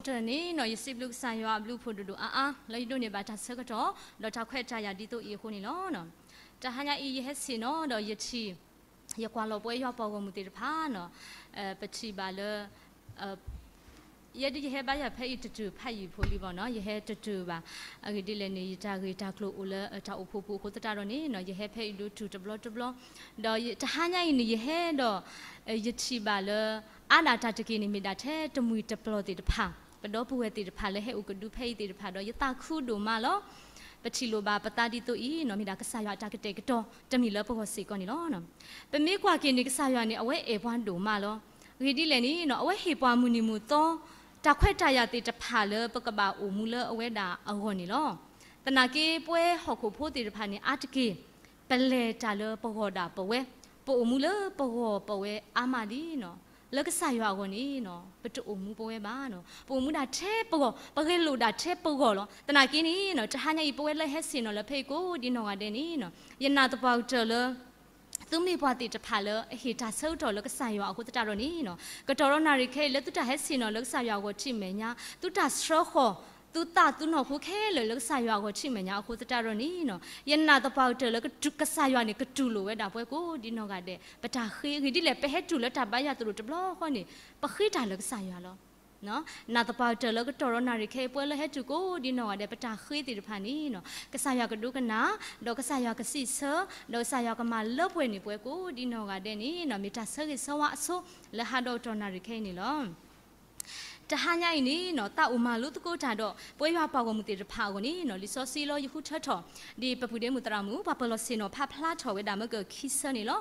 တၢ်န့ၣ်နီၤ ယစံးဘျုးကစၢ်ယွၤအဘျုးအဖှိၣ်ဒိၣ်ဒိၣ်အါအါ လၢယဒိးန့ၢ်ဘၣ်တၢ်ဆၢကတီၢ် ဒီးတၢ်ခွဲးတၢ်ယာ်ဒ်သိးအံၤအဃိန့ၣ်လီၤ. တဟါညါအံၤ ယဟဲဆ့ၣ်နီၤဒီးယထံၣ် ယကွၢ်လီၤပဝဲယွၤပှၤဂီၢ်မုၢ်သ့ၣ်တဖၣ်နီၤ ပထံၣ်ဘၣ်လၢ ယဲဒၣ်ယဟဲဘါယွၤဖဲအံၤတတုၤဖးယံာ်ဖိလံဘၣ်နီၤ ယဟဲတတုၤဘၣ်. အဂ့ၢ်ဒ်လဲၣ်န့ၣ် ယတၢ်ဂ့ၢ်တၢ်ကျိၤအိၣ်လၢတၢ်အိၣ်ဖှိၣ်ပူၤအဃိသတးဒီးန့ၣ်နီၤ ယဟဲဖဲအံၤဒိးတုၤတဘျီတဘျီ ဒီးတဟါညါအံၤန့ၣ် ယဟဲဒီး ယထံၣ်ဘၣ်လၢ အါဒၣ်တၢ်တက့ၢ်န့ၣ်မ့ၢ်ဒၣ်ထဲတမှံၤတပျီၤသ့ၣ်တဖၣ် ပဒီပုၢ်ဝဲၢ်သ့ၣ်တဖၣ်လၢဟဲအိၣ်ကဒုဖဲအံၤသ့ၣ်တဖၣ်ဒီး ယသးခုဒိၣ်မးလီၤ. ပထံၣ်လိာ်ဘၣ်ပသးဒ်သိးအံၤနီၤ မ့ၢ်ဒၣ်ကစၢ်ယွၤအတၢ်ကတဲာ်ကတီၤတမံၤလၢပဂီၢ်စ့ၢ်ကီးန့ၣ်လီၤ. ပမ့ၢ်ကွၢ်က့ၤန့ၣ် ကစၢ်ယွၤန့ၣ် အဝဲအဲၣ်ပှၤဒိၣ်မးလီၤ. အဂ့ၢ်ဒ်လဲၣ်န့ၣ်နီၤ အဝဲဟ့ၣ်ပှၤမုၢ်နံၤမုၢ်သီ တၢ်ခွဲးတၢ်ယာ်သ့ၣ်တဖၣ်လၢပကဘၣ်အိၣ်မူလၢအဝဲဒၣ်အဂီၢ်န့ၣ်လီၤ. သနာ်က့ပဝဲဟီၣ်ခိၣ်ဖိသ့ၣ်တဖၣ်န့ၣ် အါတက့ၢ် ပလဲၤတၢ်လၢပဂီၢ်ဒၣ်ပဝဲ, ပအိၣ်မူလၢပဂီၢ်ပဝဲအါမးလံနီၤ. လၢကစၢ်ယွၤအဂီၢ်န့ၣ်နီၤ ပတအိၣ်မူပဝဲဘၣ်နီၤ. ပအိၣ်မူဒၣ်ထဲပဂီၢ်, ပဂဲၤလိာ်ဒၣ်ထဲပဂီၢ်လီၤ. သနာ်က့န့ၣ်နီၤ တဟါညါအံၤ ပဝဲလၢဟဲဆ့ၣ်နီၤလၢဖဲအံၤကိးဒ်နီၢ်ဂၤဒဲးန့ၣ်နီၤ ယနာ်သပှၢ်ကတၢၢ်လၢ သုမ့ၢ်ပှၤသ့ၣ်တဖၣ်လၢအဟ့ၣ်တၢ်ဆၢကတီၢ်လၢကစၢ်ယွၤအဃိသတးဒီးန့ၣ်နီၤ ကတီၢ်ဒီးနၣ်ရံၣ်ခဲအံၤလၢသုတၢ်ဟဲဆ့ၣ်နီၤလၢကစၢ်ယွၤအဂီၢ်ထံးမဲာ်ညါ, သုတၢ်ဆှၢဃီၤ သုသးသုနီၢ်ခိခဲလၢာ်လၢကစၢ်ယွၤအဂီၢ်ထံးမဲာ်ညါအဃိသတးဒီးန့ၣ်နီၤ ယနာ်သပှၢ်ကတၢၢ်လၢကစၢ်ယွၤန့ၣ် ကတူၢ်လိာ်ဝဲဒၣ်ပှၤကိးဒ်နီၢ်ဂၤဒဲး ပတၢ်ဃ့အဂ့ၢ်ဒ်လဲၣ် ပဟဲတုၤလၢတၢ်ဘါယွၤသရိာ်တဘျီဃီန့ၣ် ပဃ့တၢ်လၢကစၢ်ယွၤလီၤ. နာ်သပှၢ်ကတၢၢ်လၢကတီၢ်ဒီးနၣ်ရံၣ်ခဲအံၤ ပှၤလၢဟဲတုၤကိးဒ်နီၢ်ဂၤဒဲး ပတၢ်ဃ့သ့ၣ်တဖၣ်န့ၣ်နီၤ ကစၢ်ယွၤကဒိကနၣ်, ဒီးကစၢ်ယွၤကစံးဆၢ, ဒီးကစၢ်ယွၤကမၤလၢပှဲၤန့ၢ်ပှၤကိးဒ်နီၢ်ဂၤဒဲးန့ၣ်နီၤ မ့ၢ်တၢ်ဆၢဂ့ၤဆၢဝါအဆိ လၢဟါဒီးကတီၢ်နၣ်ရံၣ်ခဲအံၤန့ၣ်လီၤ. တဟါညါအံၤန့ၣ်နီၤ သးအိၣ်မၤလိသကိးတၢ်ဒီး ပဝဲယွၤပှၤဂီၢ်မုၢ်သ့ၣ်တဖၣ်အဂီၢ်န့ၣ်နီၤ လံာ်စီဆှံလၢယဃုထၢထီၣ် ဒ်ပပုၢ်ဒ့မုၣ်သရၣ်မုၣ် ပှၤပၢၤလီၢ်ဆ့ၣ်နီၤဖးဖျါထီၣ်ဝဲဒၣ်မ့ၢ်ကခံဆၢန့ၣ်လီၤ.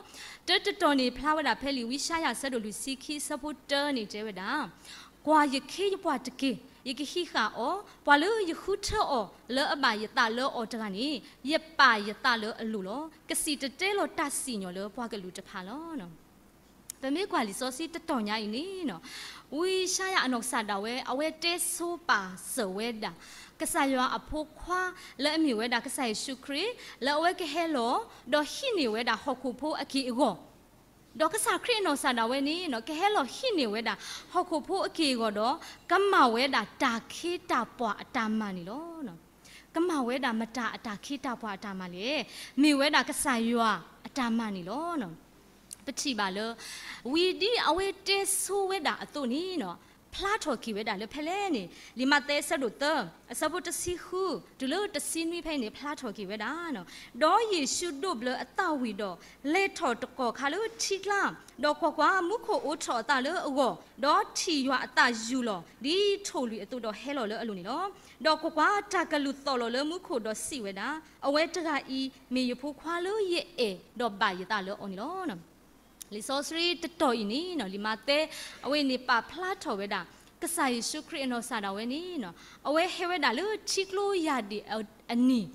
တၢတတီၤန့ၣ် ဖျါဝဲဒၣ်ဖဲလံာ်ဝံယၡါယၤအဆၢဒိၣ်လွံၢ်ဆံခံအဆၢဖိတၢန့ၣ်တဲဝဲဒၣ် ကွၢ်ယခ့ယပှၤတက့ၢ်, ယကဟံးဃာ်အီၤ, ပှၤလၢယဃုထၢအီၤလၢအဘၣ်ယသးလၢအီၤတဂၤန့ၣ် ယပာ်ယသးလၢအလိၤလီၤ. ကစံၣ်တဲၤတဲလီၤတၢ်စံၣ်ညီၣ်လၢပှၤကလုာ်တဖၣ်လီၤ. ပမ့ၢ်ကွၢ်လံာ်စီဆှံတတီၤညါအံၤန့ၣ်နီၤ ဝံယၡါယၤအနီၢ်ကစၢ်ဒၣ်ဝဲ အဝဲတဲဆိပာ်စၢၤဝဲဒၣ် ကစၢ်ယွၤအဖိခွါလၢအမ့ၢ်ဝဲဒၣ်ကစၢ်ယ့ၣ်ၡူးခရံာ် လၢအဝဲကဟဲလီၤ ဒီးဟံးန့ၢ်ဝဲဒၣ်ဟီၣ်ခိၣ်ဖိအက့ၢ်အဂီၤ ဒီးကစၢ်ခရံာ်အနီၢ်ကစၢ်ဒၣ်ဝဲန့ၣ်နီၤ ကဟဲလီၤဟံးန့ၢ်ဝဲဒၣ် ဟီၣ်ခိၣ်ဖိအက့ၢ်အဂီၤဒီး ကမၤဝဲဒၣ်တၢ်ခ့တၢ်ပှၤအတၢ်မၤန့ၣ်လီၤ. ကမၤဝဲဒၣ်မတၤအတၢ်ခ့တၢ်ပှၤအတၢ်မၤလဲၣ်. မ့ၢ်ဝဲဒၣ်ကစၢ်ယွၤအတၢ်မၤန့ၣ်လီၤ. ပထံၣ်ဘၣ်လၢ ဝံၤဒ်အဝဲတဲဆိဝဲဒၣ်အသိးန့ၣ်နီၤ ဖျါထီၣ်က့ၤဝဲဒၣ်လၢဖဲလဲၣ်န့ၣ် လံာ်မးသဲအဆၢဒိၣ်သၢ အဆၢဖိတဆံဃု တုၤလၢတဆံနွံဖဲအံၤန့ၣ် ဖျါထီၣ်က့ၤဝဲဒၣ် ဒီးယ့ၣ်ၡူးဒိးဘျၢအသးဝံၤဒီး လဲၤထီၣ်တကီၢ်ခါလၢထံကျါ, ဒီးကွၢ်ကွၢ်, မူခိၣ်အိးထီၣ်အသးလၢအဂီၢ်, ဒီးထံၣ်ယွၤအသးယူၢ်လီၤ ဒ်ထိၣ်လွံၣ်အသိးဒီးဟဲလီၤလၢအလိၤန့ၣ်လီၤ. ဒီးကွၢ်ကွၢ်, တၢ်ကလုၢ်သီၣ်လီၤလၢမူခိၣ်ဒီးစံးဝဲဒၣ်, အဝဲတဂၤအံၤ မ့ၢ်ယဖိခွါလၢယအဲၣ်ဒီးဘၣ်ယသးလၢအီၤန့ၣ်လီၤ. လံာ်စီဆှံတတီၤအံၤန့ၣ်နီၤ လံာ်မးသဲ အဝဲန့ၣ်ပာ်ဖျါထီၣ်ဝဲဒၣ် ကစၢ်ယ့ၣ်ၡူးခရံာ်အနီၢ်ကစၢ်ဒၣ်ဝဲန့ၣ်နီၤ အဝဲဟဲဝဲဒၣ်လၢထံကျိယၢ်ဒ့ၣ်အနံၤ,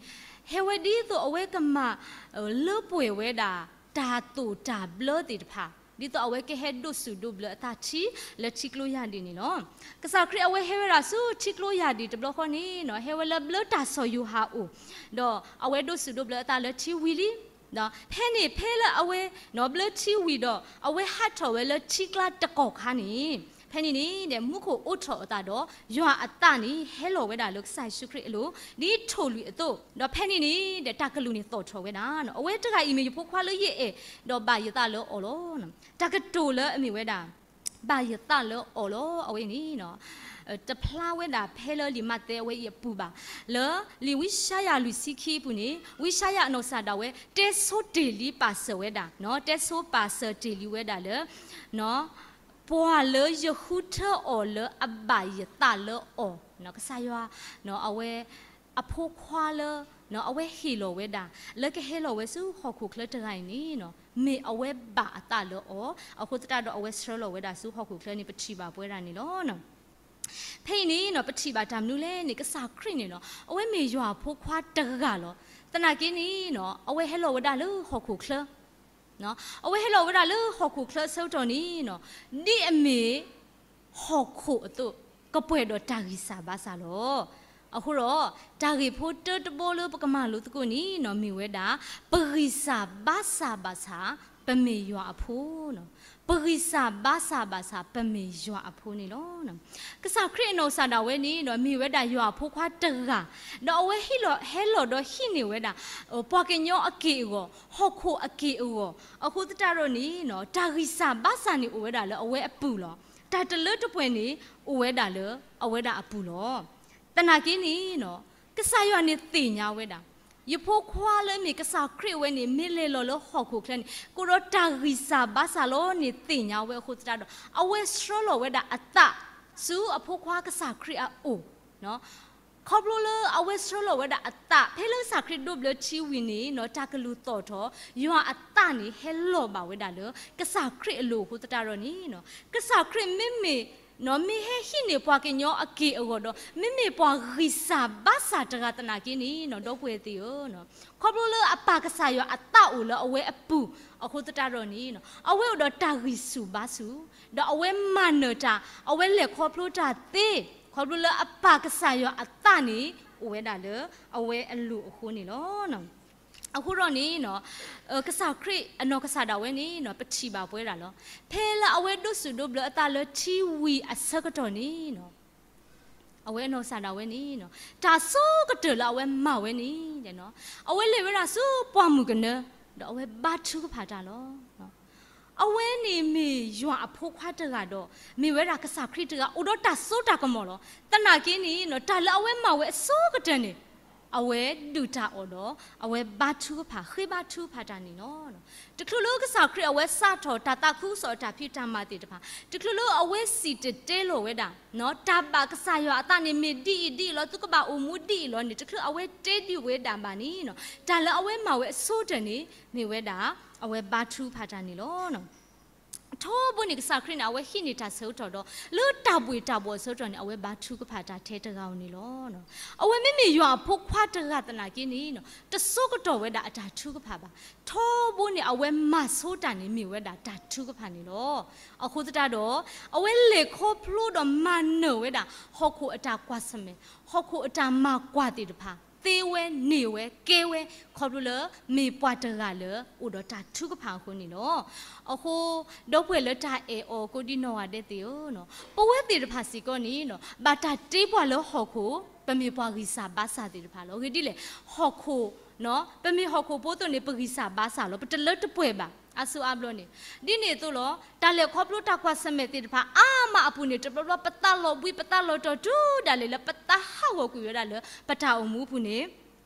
ဟဲဝဲဒ်သိးအဝဲကမၤ လၢပှဲၤဝဲဒၣ် တၢ်သိၣ်တၢ်ဘျၢသ့ၣ်တဖၣ် ဒ်သိးအဝဲကဟဲဒိးစူၣ်ဒိးဘျၢအသးထံလၢထံကျိယၢ်ဒ့ၣ်န့ၣ်လီၤ. ကစၢ်ခရံာ်အဝဲဟဲဝဲဒၣ်ဆူထံကျိယၢ်ဒ့ၣ်တဘျီဃီန့ၣ်နီၤ ဟဲဝဲလၢဘျၢတၢ်စီၤယိၤဟၣ်အအိၣ်, ဒီးအဝဲဒိးစူၣ်ဒိးဘျၢအသးလၢထံဝံၤလံ ဖဲန့ၣ်ဖဲလၢအဝဲ ဘျၢထံဝံၤဒီး အဝဲဟးထီၣ်ဝဲလၢထံကျါတကီၢ်ခါန့ၣ်, ဖဲန့ၣ်န့ၣ်ဒီး မူခိၣ်အိးထီၣ်အသးဒီး ယွၤအသးန့ၣ် ဟဲလီၤဝဲဒၣ်လၢကစၢ်ယ့ၣ်ၡူးခရံာ်အလိၤ ဒ်ထိၣ်လွံၣ်အသိး, ဒီးဖဲန့ၣ်န့ၣ်ဒီး တၢ်ကလုၢ်န့ၣ်သီၣ်ထီၣ်ဝဲဒၣ်, အဝဲတဂၤအံၤမ့ၢ်ယဖိခွါလၢယအဲၣ်, ဒီးဘၣ်ယသးလၢအီၤလီၤ. တၢ်ကတိၤလၢအမ့ၢ်ဝဲဒၣ် ဘၣ်ယသးလၢအီၤလီၤ အဝဲန့ၣ် တဖျါဝဲဒၣ်ဖဲလၢလံာ်မးသဲအဝဲအံၤအပူၤဘၣ်. လၢလံာ်ဝံယၡါယၤလွံၢ်ဆံခံအပူၤန့ၣ် ဝံယၡါယၤအနီၢ်ကစၢ်ဒၣ်ဝဲ တဲဆိတ့ၢ်လံပာ်စၢၤဝဲဒၣ်, တဲဆိပာ်စၢၤတ့ၢ်လံဝဲဒၣ်လၢ ပှၤလၢယဃုထၢအီၤလၢအဘၣ်ယသးလၢအီၤ, ကစၢ်ယွၤ အဝဲ အဖိခွါလၢ အဝဲဟ့ၣ်လီၤဝဲဒၣ် လၢကဟဲလီၤဝဲဆူဟီၣ်ခိၣ်ချၢတဂၤအံၤန့ၣ် မ့ၢ်အဝဲဘၣ်အသးလၢအီၤ, အဃိသတးဒီးအဝဲဆှၢလီၤဝဲဒၣ်ဆူဟီၣ်ခိၣ်ချၢန့ၣ် ပထံၣ်ဘၣ်ပဝဲဒၣ်န့ၣ်လီၤ. ဖဲအံၤန့ၣ်နီၤ ပထံၣ်ဘၣ်တၢ်မနုၤလဲၣ်န့ၣ် ကစၢ်ခရံာ်န့ၣ်နီၤ အဝဲမ့ၢ်ယွၤအဖိခွါတဂၤလီၤ. သနာ်က့န့ၣ်နီၤ အဝဲဟဲလီၤဝဲဒၣ်လၢဟီၣ်ခိၣ်ချၢ, အဝဲဟဲလီၤဝဲဒၣ်လၢဟီၣ်ခိၣ်ချၢအဆၢကတီၢ်န့ၣ်နီၤ ဒ်အမ့ၢ် ဟီၣ်ခိၣ်အသိး ကပှဲၤဒီးတၢ်ဂံၢ်စၢ်ဘါစၢ်လီၤ. အဃိဒီး တၢ်ဂ့ၢ်ဖိတၢတဘီလၢပကမၤလိသကိးန့ၣ်နီၤ မ့ၢ်ဝဲဒၣ် ပဂံၢ်စၢ်ဘါစၢ်ဘၣ်ဆၣ် ပမ့ၢ်ယွၤအဖိနီၤ. ပဂံၢ်စၢ်ဘါစၢ်ဘၣ်ဆၣ် ပမ့ၢ်ယွၤအဖိန့ၣ်လီၤ. ကစၢ်ခရံာ်အနီၢ်ကစၢ်ဒၣ်ဝဲန့ၣ်ဒီး မ့ၢ်ဝဲဒၣ်ယွၤအဖိခွါတဂၤ, ဒီးအဝဲဟဲလီၤဒီးဟံးန့ၢ်ဝဲဒၣ် ပှၤကညီအက့ၢ်အဂီၤ, ဟီၣ်ခိၣ်အက့ၢ်အဂီၤ, အဃိသတးဒီးန့ၣ် တၢ်ဂံၢ်စၢ်ဘါစၢ်န့ၣ်အိၣ်ဝဲဒၣ်လၢအဝဲအပူၤလီၤ. တၢ်တလၢတပှဲၤန့ၣ် အိၣ်ဝဲဒၣ်လၢအဝဲဒၣ်အပူၤလီၤ. သနာ်က့န့ၣ် ကစၢ်ယွၤန့ၣ်သ့ၣ်ညါဝဲဒၣ် ယဖိခွါလၢအမ့ၢ်ကစၢ်ခရံာ်ဝဲန့ၣ် မ့ၢ်လဲၤလီၤလၢဟီၣ်ခိၣ်ချၢန့ၣ် ကအိၣ်ဒီးတၢ်ဂံၢ်စၢ်ဘါစၢ်လီၤန့ၣ်သ့ၣ်ညါဝဲအဃိသတးဒီး အဝဲဆှၢလီၤဝဲဒၣ်အသး ဆူအဖိခွါကစၢ်ခရံာ်အအိၣ် ခီဖျိလၢအဝဲဆှၢလီၤဝဲဒၣ်အသး ဖဲလၢကစၢ်ခရံာ်ဒိးဘျၢထံဝံၤန့ၣ် တၢ်ကလုၢ်သီၣ်ထီၣ် ယွၤအသးန့ၣ်ဟဲလီၤဘၣ်ဝဲဒၣ်လၢ ကစၢ်ခရံာ်အလိၤအဃိသတးဒီးန့ၣ် ကစၢ်ခရံာ်မ့မ့ၢ် မ့ၢ်ဟဲဟံးန့ၢ်ပှၤကညီအက့ၢ်အဂီၤဒီး မ့မ့ၢ်ပှၤဂံၢ်စၢ်ဘါစၢ်တဂၤသနာ်က့န့ၣ် ဒီပုၢ်ဝဲၢ်သ့ၣ်ဧၢ, ခီဖျိလၢအပၢ်ကစၢ်ယွၤအသးအိၣ်လၢအဝဲအပူၤအဃိသတးဒီးန့ၣ် အဝဲအိၣ်ဒီးတၢ်ဂံၢ်ဆူၣ်ဘါဆူၣ် ဒီးအဝဲမၤနၢၤတၢ် အဝဲလဲၤခီဖျိတၢ်သ့ ခီဖျိလၢအပၢ်ကစၢ်ယွၤအသးန့ၣ် အိၣ်ဝဲဒၣ်လၢအဝဲအလိၤအဃိန့ၣ်လီၤ. အဃိဒီးန့ၣ် ကစၢ်ခရံာ်အနီၢ်ကစၢ်ဒၣ်ဝဲန့ၣ် ပထံၣ်ဘၣ်ပဝဲဒၣ်လီၤ. ဖဲလၢအဝဲဒိးစူၣ်ဒိးဘျၢအသးလၢထံဝံၤအဆၢကတီၢ်န့ၣ် အဝဲအနီၢ်ကစၢ်ဒၣ်ဝဲန့ၣ် တၢ်ဆိကတၢၢ်လၢအဝဲမၤဝဲန့ၣ် အဝဲလဲၤဝဲဒၣ်ဆူပှၢ်မုၢ်ကနၢ ဒီးအဝဲဘါထုကဖၣ်တၢ်လီၤ. အဝဲန့ၣ်မ့ၢ်ယွၤအဖိခွါတဂၤဒီး မ့ၢ်ဝဲဒၣ်ကစၢ်ခရံာ်တဂၤ အိၣ်ဒီးတၢ်စိတၢ်ကမီၤလီၤ. သနာ်က့န့ၣ် တၢ်လၢအဝဲမၤဝဲအဆိကတၢၢ်န့ၣ် အဝဲဒုၣ်တၢ်အီၣ်ဒီး အဝဲဘါထုကဖၣ် ဃ့ဘါထုကဖၣ်တၢ်န့ၣ်လီၤ. တချုးလၢကစၢ်ခရံာ်အဝဲစးထီၣ်တၢ်သးခုကစီၣ်အတၢ်ဖံးတၢ်မၤသ့ၣ်တဖၣ် တချုးလၢအဝဲစံၣ်တဲၤတဲလီၤဝဲဒၣ် တၢ်ဘၣ်ကစၢ်ယွၤအသးန့ၣ်မ့ၢ်ဒ်အံၤဒ်အံၤလီၤ သုကဘၣ်အိၣ်မူဒ်အံၤလီၤန့ၣ် တချုးအဝဲတဲဒံးဝဲဒၣ်ဘၣ်န့ၣ် တၢ်လၢအဝဲမၤဝဲအဆိကတၢၢ်န့ၣ် မ့ၢ်ဝဲဒၣ် အဝဲဘါထုကဖၣ်တၢ်န့ၣ်လီၤ. ထီဘိန့ၣ် ကစၢ်ခရံာ်န့ၣ် အဝဲဟံးန့ၢ်တၢ်ဆၢကတီၢ်ဒီး လၢတၢ်ဘှ့ၣ်တၢ်ဘှီၣ်အဆၢကတီၢ်န့ၣ် အဝဲဘါထုကဖၣ်တၢ်ထဲတဂၤဧိၤန့ၣ်လီၤ. အဝဲမ့မ့ၢ်ယွၤအဖိခွါတဂၤသနာ်က့န့ၣ် တဆိကတီၢ်ဝဲဒၣ်အတၢ်ထုကဖၣ်ဘၣ်. ထီဘိန့ၣ် အဝဲမၤဆိတၢ်န့ၣ် မ့ၢ်ဝဲဒၣ်တၢ်ထုကဖၣ်န့ၣ်လီၤ. အဃိသတးဒီး အဝဲလဲၤခီဖျိဒီးမၤနၢၤဝဲဒၣ် ဟီၣ်ခိၣ်အတၢ်ကွၢ်ဆၢၣ်မဲာ် ဟီၣ်ခိၣ်အတၢ်မၤကွၢ်သ့ၣ်တဖၣ် သ့ဝဲန့ၢ်ဝဲကဲဝဲ ခီဖျိလၢမ့ၢ်ပှၤတဂၤလၢအိၣ်ဒီးတၢ်ထုကဖၣ်အဃိန့ၣ်လီၤ. အဃိ ဒီပုၢ်ဝဲၢ်လၢတၢ်အဲၣ်အီၤကိးဒံနီၢ်ဂၤဒဲးသ့ၣ်ဧၢ, ပဝဲသ့ၣ်တဖၣ်စ့ၢ်ကီးန့ၣ် ဘၣ်တၢ်တ့ပှၤလၢဟီၣ်ခိၣ် ပမ့ၢ်ပှၤဂံၢ်စၢ်ဘါစၢ်သ့ၣ်တဖၣ်လီၤ. အဂ့ၢ်ဒ်လဲၣ်, ဟီၣ်ခိၣ် ပမ့ၢ်ဟီၣ်ခိၣ်ဖိအသိးန့ၣ် ပဂံၢ်စၢ်ဘါစၢ်လီၤ. ပတလၢတပှဲၤဘၣ်. အါစုအါဘျီန့ၣ် ဒ်န့ၣ်အသိးလီၤ. တၢ်လဲၤခီဖျိတၢ်ကွၢ်ဆၢၣ်မဲာ်သ့ၣ်တဖၣ် အါမးအပူၤန့ၣ် တဘျီဘျီ ပသးလီၤဘှံးပသးလီၤတီၤတုၤဒၣ်လဲာ်လၢ ပသးဟးဂီၤကွံာ်ဝဲဒၣ်လၢ ပတၢ်အိၣ်မူအပူၤန့ၣ်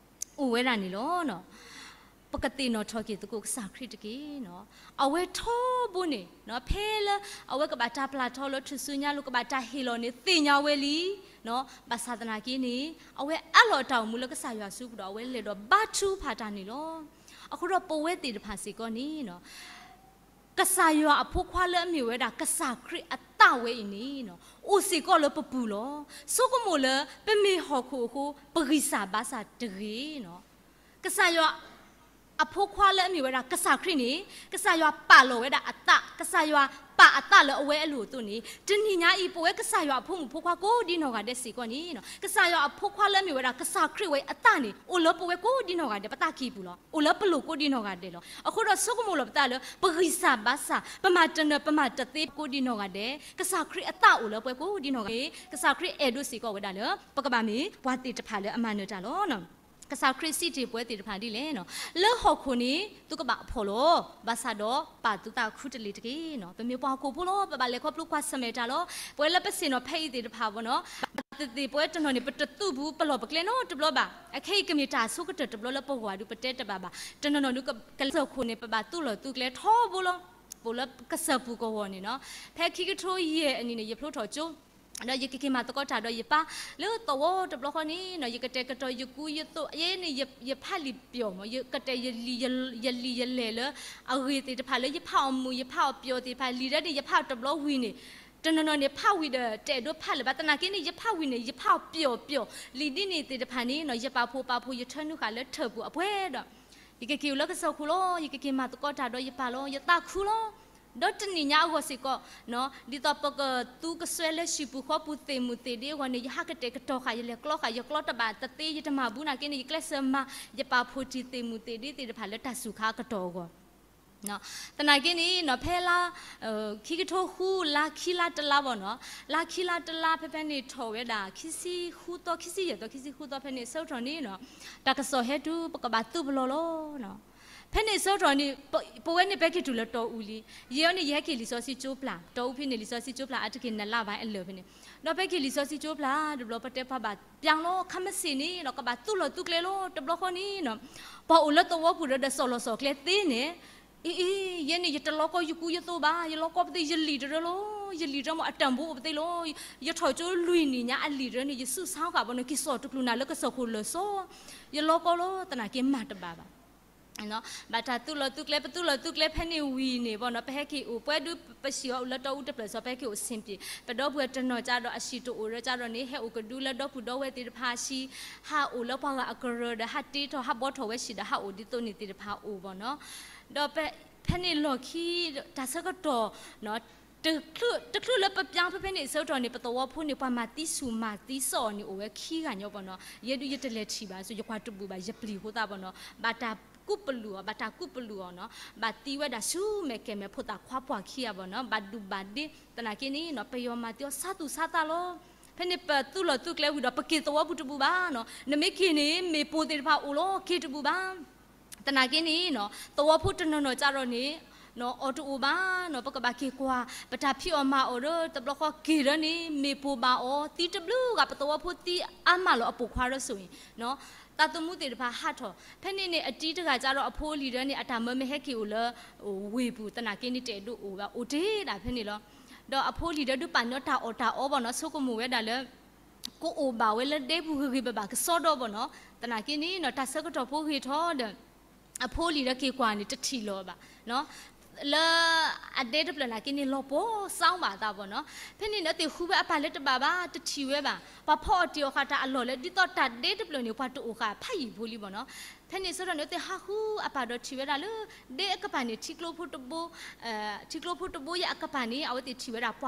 အိၣ်ဝဲဒၣ်န့ၣ်လီၤ. ပကသ့ၣ်နီၣ်ထီၣ်က့ၤသကိးကစၢ်ခရံာ်တက့ၢ်. အဝဲထီဘိန့ၣ် ဖဲလၢအဝဲကဘၣ်တၢ်ပျၢ်ထီလၢထူၣ်စုညါလိၤ ကဘၣ်တၢ်ဟ့ၣ်လီၤန့ၣ် သ့ၣ်ညါဝဲလံ. ဘၣ်ဆၣ်သနာ်က့န့ၣ် အဝဲအးလီၤအတၢ်အိၣ်မူလၢကစၢ်ယွၤအစုပူၤဒီး အဝဲလဲၤဒီးဘါထုကဖၣ်တၢ်န့ၣ်လီၤ. အဃိဒီးပဝဲသ့ၣ်တဖၣ်စ့ၢ်ကီးန့ၣ် ကစၢ်ယွၤအဖိခွါလၢအမ့ၢ်ဝဲဒၣ်ကစၢ်ခရံာ်အသးဝဲအံၤန့ၣ် အိၣ်စ့ၢ်ကီးလၢပပူၤလီၤ. ဆိကမိၣ်လၢပမ့ၢ်ဟီၣ်ခိၣ်အဃိ ပဂံၢ်စၢ်ဘါစၢ်တဂ့ၤ. ကစၢ်ယွၤအဖိခွါလၢအမ့ၢ်ဝဲဒၣ်ကစၢ်ခရံာ်န့ၣ် ကစၢ်ယွၤပာ်လီၤဝဲဒၣ်အသး, ကစၢ်ယွၤပာ်အသးလၢအဝဲအလိၤအသိးန့ၣ် တနံၤညါအံၤ ပဝဲကစၢ်ယွၤအဖိမုၣ်ဖိခွါကိးဒ်နီၢ်ဂၤဒဲးစ့ၢ်ကီးန့ၣ် ကစၢ်ယွၤအဖိခွါလၢအမ့ၢ်ဝဲဒၣ်ကစၢ်ခရံာ်ဝဲအသးန့ၣ် အိၣ်လၢပဝဲကိးဒ်နီၢ်ဂၤဒဲး ပသးကံၢ်ပူၤလီၤ. အိၣ်လၢပလိၤကိးဒ်နီၢ်ဂၤဒဲးလီၤ. အဃိဒီးဆိကမိၣ်လီၤပသးလၢ ပဂံၢ်စၢ်ဘါစၢ် ပမၤတနၢၤပမၤတသ့ကိးဒ်နီၢ်ဂၤဒဲး ကစၢ်ခရံာ်အသးအိၣ်လၢပဝဲကိးဒ်နီၢ်ဂၤဒဲး, ကစၢ်ခရံာ်အဲၣ်ဒိးစ့ၢ်ကီးဝဲဒၣ်လၢ ပကဘၣ်မ့ၢ်ပှၤသ့ၣ်တဖၣ်လၢအမၤနၢၤတၢ်လီၤ. ကစၢ်ခရံာ်စံးတ့ၢ်ပဝဲသ့ၣ်တဖၣ်ဒ်လဲၣ်, လၢဟီၣ်ခိၣ်န့ၣ် သုကဘၣ်အဖှီၣ်လီၤ. ဘၣ်ဆၣ်ဒီးပာ်သုသးခူတလ့ၤတက့ၢ်. ပမ့ၢ်ပှၤဟီၣ်ခိၣ်ဖိလီၤ. ပဘၣ်လဲၤခီဖျိကွၢ်ဆၢၣ်မဲာ်တၢ်လီၤ. ပဝဲလၢပဆ့ၣ်နီၤဖဲအံၤသ့ၣ်တဖၣ်ဘၣ်နီၤ ဘၣ်သ့ၣ်သ့ၣ် ပဝဲတနီၤန့ၣ် ပတသူၣ်ပူၤပလီၢ်ပကျဲနီတဘျီဘၣ်. အခဲအံၤကမ့ၢ်တၢ်အဆိကတၢၢ်တဘျီလၢပဂီၢ်ဒုး ပတဲတဘၣ်ဘၣ်. တနီၤနီၤဒုး ကစၢၢ်ခိၣ်န့ၣ် ပဘၣ်သူၣ်လီၢ်သူၣ်ကျဲထီဘိလီၤ. ပအိၣ်လၢကစၢၢ်ပူၤကဝီၤန့ၣ်နီၤ ဖဲခံကထိယဲၢ်အနံၤန့ၣ် ယဖျိထီၣ်ကၠိ ဒီးယကက့ၤမၤသကိးတၢ်ဒီးယပၢ် လၢသဝီတဘျီဃီန့ၣ်နီၤ ယကတဲာ်ကတီၤယကူယသိး ယဲန့ၣ် ယဖးလံာ်ပျီၢ်မး ယကတဲာ်ယလံာ်ယလဲၢ်လၢ အဂ့ၢ်သ့ၣ်တဖၣ်လၢယဖးအီၣ်မုာ် ယဖးအီၣ်ပျီၢ်သ့ၣ်တဖၣ် လံာ်ဒၣ်န့ၣ် ယဖးအီၣ်တဘျီဝံၤန့ၣ် တနီၤနီၤန့ၣ် ဖးဝံၤဒီးတအဲၣ်ဒိးဖးလၢၤဘၣ် သနာ်က့န့ၣ် ယဖးဝံၤန့ၣ် ယဖးအီၣ်ပျီၢ်ပျီၢ် လံာ်ဒ်န့ၣ်သ့ၣ်တဖၣ်န့ၣ်နီၤ ယပာ်ဖှိၣ်ပာ်ဖှိၣ် ယထၢနုာ်ဃာ်လၢထၢၣ်ပူၤအပှဲၤဒီး ယကက့ၤအိၣ်လၢကစၢၢ်ခိၣ်လီၤ. ယကက့ၤမၤသကိးတၢ်ဒီးယပၢ်လီၤ. ယသးခုလီၤ. ဒီးတနံၤညါအဂီၢ်စ့ၢ်ကီး ဒ်သိးပကသူကစွဲလၢဟံၣ်ပူၤဃီပူၤသ့ၣ်မုၢ်သ့ၣ်ဒ့အဂီၢ်န့ၣ် ယဟးကတဲာ်ကတီၤဃာ် ယလဲၤကျီဃာ် ယကျီတဘၣ်တသ့ ယတမၤဘူးနာ်က့န့ၣ် ယကျဲးစၢးမၤ ယပာ်ဖှိၣ်တံၢ်သ့ၣ်မုၢ်သ့ၣ်ဒ့သ့ၣ်တဖၣ်လၢတၢ်စူၤခါအကတီၢ်အဂီၢ် သနာ်က့န့ၣ်နီၤ ဖဲလါ ခံကထိဃု လါခံလါတလါဘၣ်နီၤ, လါခံလါတလါ ဖဲဖဲန့ၣ်ထီၣ်ဝဲဒၣ် ခံဆံဃုသီ ခံဆံယဲၢ်သီ ခံဆံဃုသီ ဖဲန့ၣ်ဆၢကတီၢ်န့ၣ်နီၤ တၢ်ကစီၣ်ဟဲတုၤ ပကဘၣ်သုးပလီၢ်လီၤနီၤ. ဖဲန့ၣ်ဆၢကတီၢ်န့ၣ် ပဝဲန့ၣ် ပဟဲက့ၤတုၤလၢတီအူလံ. ယဲအံၤန့ၣ် ယဟဲက့ၤလံာ်စီဆှံကၠိပျၢ်, တီအူဖဲန့ၣ် လံာ်စီဆှံကၠိပျၢ် အါတက့ၢ် နလါဘၣ်အလၢာ်ဖဲန့ၣ်, ဒီးပဟဲက့ၤလံာ်စီဆှံကၠိပျၢ်တဘျီ ပတဲပှၤဘၣ်ပျၢ်လီၤ ခါမ့ၢ်စ့ၢ်န့ၣ်နီၤ ကဘၣ်သူၣ်လီၤသူၣ်ကျဲလီၤ တဘျီဃီန့ၣ်နီၤ ပှၤအိၣ်လၢသဝီပူၤဒီး ဒီးစိာ်လီၤစိာ်ကျဲသ့န့ၣ် အံၤ အံၤ ယဲန့ၣ် ယတလီၤကီယကူယသိဘၣ်, ယလီၤကီပသ့ ယလံာ်တရၢလီၤ, ယလံာ်တရၢမ့ၢ်အတၢ်ဘိအိၣ်ပသ့လီၤ, ယထီၣ်ကၠိလွံၢ်နံၣ်ညါအလံာ်တရၢန့ၣ် ယဆူၣ်ဆါဃာ်ဘၣ်နီၤ က့ၤစိာ်တကျူၤနၤလၢကစီၣ်ခိၣ်လၢာ်စီ, ယလီၤကီလီၤ သနာ်က့မၤတဘၣ်ဘၣ် ဘၣ်တၢ်သူၣ်လီၤသူၣ်ကျဲ ပသူၣ်လီၤသူၣ်ကျဲဖဲန့ၣ်ဝံၤန့ၣ်ဘၣ်နီၤ ပဟဲက့ၤအိၣ် ပဝဲဒုးပစံၣ်အီၤအိၣ်လၢတီအူတဖျၢၣ်စီ ပဟဲက့ၤအိၣ်ဆ့ၣ်ပျ့ၤ ပဒီပုၢ်ဝဲၢ်တနီၤကဒီး အဟံၣ်တအိၣ်ဒီးကဒီးန့ၣ် ဟဲအိၣ်ကဒုလၢဒီပုၢ်ဒီဝဲၢ်သ့ၣ်တဖၣ်အဟံၣ်, ဟးအိၣ်လၢပှၤဂၤအကရၢဒီး ဟးတ့ထီၣ် ဟးဘှီထီၣ်ဝဲဟံၣ်ဒီး ဟးအိၣ်ဒ်သိးန့ၣ်သ့ၣ်တဖၣ်အိၣ်ဘၣ်နီၤ. ဒီးဖဲန့ၣ်လီၢ်ခံ တၢ်ဆၢကတီၢ် တချုးလၢပပျၢ်ဖဲဖဲန့ၣ်အဆၢကတီၢ်န့ၣ် ပသဝီဖိန့ၣ် ပှၤမၤသံဆူၣ်မၤသံစီၣ်အီၤန့ၣ် အိၣ်ဝဲခံဂၤညီဘၣ်နီၤ. ယဲဒုးယတလဲၤထံၣ်ဘၣ် ဆိယကွၢ်တဘူၣ်ဘၣ် ယပျံၤအဃိသတးဘၣ်နီၤ ဘၣ်တၢ်ကူးပလူးအီၤ ဘၣ်တၢ်ကူးပလူးအီၤနီၤ ဘၣ်သံဝဲဒၣ်ဆူမဲာ်ကဲၤမဲာ်ဖိသၣ်ခွါပှၢ်ခံဂၤဘၣ်နီၤ ဘၣ်ဒူၣ်ဘၣ်ဒ့ သနာ်က့န့ၣ်နီၤ ပယီၤမၤသံအီၤဆါသူၣ်ဆါသးလီၤ. ဖဲန့ၣ်ပသူၣ်လီၤသူၣ်ကျဲဝံၤဒီး ပက့ၤသဝီပူၤတဘူၣ်ဘၣ်နီၤ နမ့ၢ်က့ၤန့ၣ် မ့ၢ်ပိၢ်သ့ၣ်တဖၣ်အိၣ်လီၤ က့ၤတဘူၣ်ဘၣ် သနာ်က့န့ၣ်နီၤ သဝီဖိတနီၤနီၤကဒီးန့ၣ် အီၣ်တအိၣ်ဘၣ်နီၤ ပကဘၣ်က့ၤကွၢ် ပတၢ်ဖံးအီၣ်မၤအီၣ်ဒီး တဘျီဃီက့ၤဒီးန့ၣ် မ့ၢ်ပိၢ်ဘၣ်အီၤ သံတဘျုးဂၤ ပသဝီဖိသံအါမးလီၤ အပိာ်ခွါဒီးဆိၣ်အံၤ သးသမူသ့ၣ်တဖၣ်ဟးထီၣ် ဖဲန့ၣ်န့ၣ် အတံၤတဂၤကဒီးအဖိအလံၤဒီးန့ၣ် အတၢ်မၢမ့ၢ်ဟဲက့ၤအိၣ်လၢ ဝ့ၢ်ပူၤ သနာ်က့န့ၣ် တအဲၣ်ဒိးအိၣ်ဘၣ် အိၣ်တ့ၢ်ဒၣ်ဖဲန့ၣ်လီၤ. ဒီးအဖိအလံၤဒီးဒုးပာ်န့ၢ်တၢ်အီၣ်တၢ်အီဘၣ်နီၤ ဆိကမိၣ်ဝဲဒၣ်လၢ ကအိၣ်ဘၣ်ဝဲလၢဒဲပူၤဂ့ၤဂ့ၤဘၣ်ဘၣ်ကစီဒီဘၣ်နီၤ သနာ်က့န့ၣ်နီၤ တၢ်ဆၢကတီၢ်ဖိဂ့ၤထီၣ်ဒီး အဖိအလံၤဒီးက့ၤကွၢ်န့ၣ် တထံၣ်လီၤဘၣ် လၢအဒဲတဖျၢၣ်နာ်က့န့ၣ် လီၤပှီၢ်စါဘၣ်အသးဘၣ်နီၤ ဖဲန့ၣ်န့ၣ် အဝဲသ့ၣ်ဃုဝဲအပၢ်လၢတဘၣ်ဘၣ် တထံၣ်ဝဲဘၣ် ပှၤဖီအီၣ်တ့ၢ်အီၣ်ဃာ်တၢ်အလီၢ်လၢ ဒ်သိးတၢ်ဒဲတဖျၢၣ်န့ၣ် ပှၤတအိၣ်ဃာ်ဖးယံာ်ဖိလံဘၣ်နီၤ ဖဲန့ၣ်ဆၢကတီၢ်န့ၣ် အဝဲသ့ၣ်ဟးဃုအပၢ်ဒီးထံၣ်ဝဲဒၣ်လၢ ဒဲအကပၤန့ၣ် ထံကျိဖိတဘိ ထံကျိဖိတဘိယဲၢ်အကပၤန့ၣ် အဝဲသ့ၣ်ထံၣ်ဝဲဒၣ် ပှ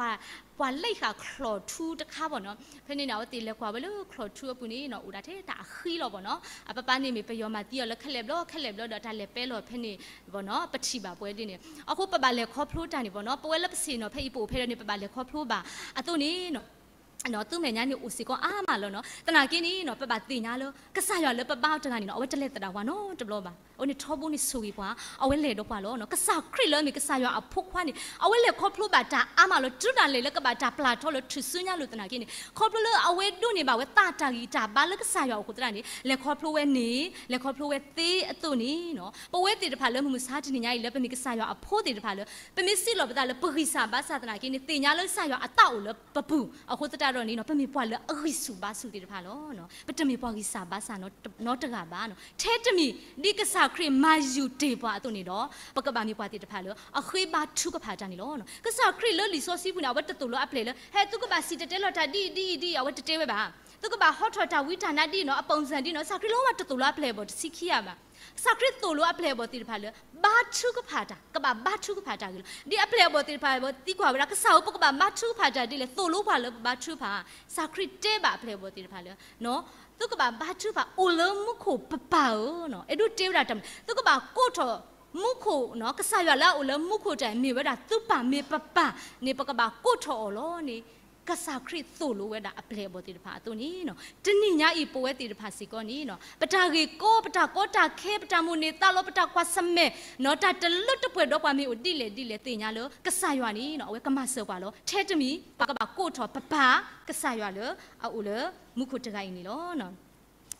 ၤလံဃာ်ချီၣ်ထူတခါဘၣ်နီၤ ဖဲန့ၣ်န့ၣ် အဝဲသ့ၣ်လဲၤကွၢ်ဝဲလၢချီၣ်ထူအပူၤန့ၣ်နီၤ အိၣ်ဒၣ်ထဲတၢ်အဃံလီၤဘၣ်နီၤ အပၢ်န့ၣ်မ့ၢ်ပယီၤမၤသံအီၤလၢခဲလၢာ်ဘျီ ခဲလၢာ်ဘျီဒီးတၢ်လဲၤပဲလီၤဖဲန့ၣ်ဘၣ်နီၤ ပထံၣ်ဘၣ်ပဝဲဒ်န့ၣ် အဃိပဘၣ်လဲၤခီဖျိတၢ်န့ၣ်ဘၣ်နီၤ ပဝဲလၢပဆ့ၣ်နီၤဖဲအံၤပအိၣ်ဖဲဒီးန့ၣ် ပဘၣ်လဲၤခီဖျိဘၣ်အသိးန့ၣ် သုမဲာ်ညါန့ၣ်အိၣ်စ့ၢ်ကီးအါမးလီၤနီၤ သနာ်က့န့ၣ်နီၤ ပဘၣ်သ့ၣ်ညါလၢ ကစၢ်ယွၤလၢပဘါအီၤတဂၤန့ၣ်နီၤ အဝဲတလဲၤသဒၣ်ပှၤနီတဘျီဘၣ် အဝဲန့ၣ်ထီဘိန့ၣ်ဆိၣ်ဂ့ၤပှၤ အဝဲလဲၤဒီးပှၤလီၤနီၤ ကစၢ်ခရံာ်လၢအမ့ၢ်ကစၢ်ယွၤအဖိခွါန့ၣ် အဝဲလဲၤခီဖျိဘၣ်တၢ်အါမးလီၤ တုၤဒၣ်လဲာ်လၢကဘၣ်တၢ်ပျၢ်ထီလၢထူၣ်စုညါလိာ်သနာ်က့န့ၣ် ခီဖျိလၢအဝဲဒိးန့ၢ်ဘၣ်ဝဲသးတၢ်ဂံၢ်တၢ်ဘါလၢကစၢ်ယွၤအအိၣ်အဃိသတးန့ၣ် လဲၤခီဖျိဝဲန့ၣ် လဲၤခီဖျိဝဲသ့အသိးန့ၣ်နီၤ ပဝဲသ့ၣ်တဖၣ်လၢမုၢ်မဆါတနံၤညါအံၤလၢပမ့ၢ်ကစၢ်ယွၤအဖိသ့ၣ်တဖၣ်လၢ ပမ့ၢ်စံးလီၤပသးလၢပဂံၢ်စၢ်ဘါစၢ်သနာ်က့န့ၣ် သ့ၣ်ညါလၢကစၢ်ယွၤအသးအိၣ်လၢပပူၤ အဃိသတးဒီးန့ၣ်နီၤ ပမ့ၢ်ပှၤလၢအဂံၢ်ဆူၣ်ဘါဆူၣ်သ့ၣ်တဖၣ်လီၤ. ပတမ့ၢ်ပှၤဂံၢ်စၢ်ဘါစၢ်နီတဂၤဘၣ်နီၤ ထဲတမံၤ ဒ်ကစၢ်ခရံာ်မၤယူၤတ့ၢ်ပှၤအသိးန့ၣ်ဒီး ပကဘၣ်မ့ၢ်ပှၤသ့ၣ်တဖၣ်လၢ အဃ့ဘါထုကဖၣ်တၢ်န့ၣ်လီၤ. ကစၢ်ခရံာ်လၢလံာ်စီဆှံပူၤန့ၣ် အဝဲတသိၣ်လိအပျဲၢ်လၢ ဟဲသုကဘၣ်စံၣ်တဲၤတဲလီၤတၢ်ဒ်အံၤဒ်အံၤဒ်အံၤ အဝဲတတဲဝဲဘၣ်. သုကဘၣ်ဟီထီၣ်တၢ်ဝံတၢ်နါဒ်အံၤနီၤ အပုံစံဒ်နီၤ ကစၢ်ခရံာ်လၢမ့ၢ်တသိၣ်လိအပျဲၢ်အဘီၣ်တဆံခံဂၤဘၣ် ကစၢ်ခရံာ်သိၣ်လိအပျဲၢ်အဘီၣ်သ့ၣ်တဖၣ်လၢ ဘါထုကဖၣ်တၢ် ကဘၣ်ဘါထုကဖၣ်တၢ်ဂ့ၤလီၤ. ဒ်အပျဲၢ်အဘီၣ်သ့ၣ်တဖၣ်သံကွၢ်ဝဲဒၣ် ကစၢ်ဧၢ ပကဘၣ်ဘါထုကဖၣ်တၢ်ဒ်လဲၣ် သိၣ်လိပှၤလၢပဘါထုကဖၣ်. ကစၢ်ခရံာ်တဲဘၣ်အပျဲၢ်အဘီၣ်သ့ၣ်တဖၣ်လၢ သုကဘၣ်ဘါထုကဖၣ် အိၣ်လၢမူခိၣ်ပပၢ်ဧၢ, အဲၣ်ဒိးတဲဝဲဒၣ်တၢ်မနုၤ သုကဘၣ်ကိးထီၣ် မူခိၣ် ကစၢ်ယွၤလၢအအိၣ်လၢမူခိၣ်တၢ်မ့ၢ်ဝဲဒၣ်သုပၢ်မ့ၢ်ပပၢ်န့ၣ် ပကဘၣ်ကိးထီၣ်အီၤလီၤန့ၣ် ကစၢ်ခရံာ်သိၣ်လိဝဲဒၣ်အပျဲၢ်အဘီၣ်သ့ၣ်တဖၣ်အသိးန့ၣ် တနံၤညါအံၤပဝဲသ့ၣ်တဖၣ်စ့ၢ်ကီးန့ၣ် ပတၢ်ဂ့ၢ်ကီ ပတၢ်ကီတၢ်ခဲ ပတၢ်မိၣ်န့ၢ်သးလီ ပတၢ်ကွၢ်ဆၢၣ်မဲာ် တၢ်တလၢတပှဲၤဒီးပှၤမ့ၢ်အိၣ်ဒ်လဲၣ်ဒ်လဲၣ်သ့ၣ်ညါလၢ ကစၢ်ယွၤန့ၣ် အဝဲကမၤစၢၤပှၤလီၤ. ထဲတမံၤ ပကဘၣ်ကိးထီၣ်ပပၢ် ကစၢ်ယွၤလၢအအိၣ်လၢမူခိၣ်တဂၤအံၤန့ၣ်လီၤ.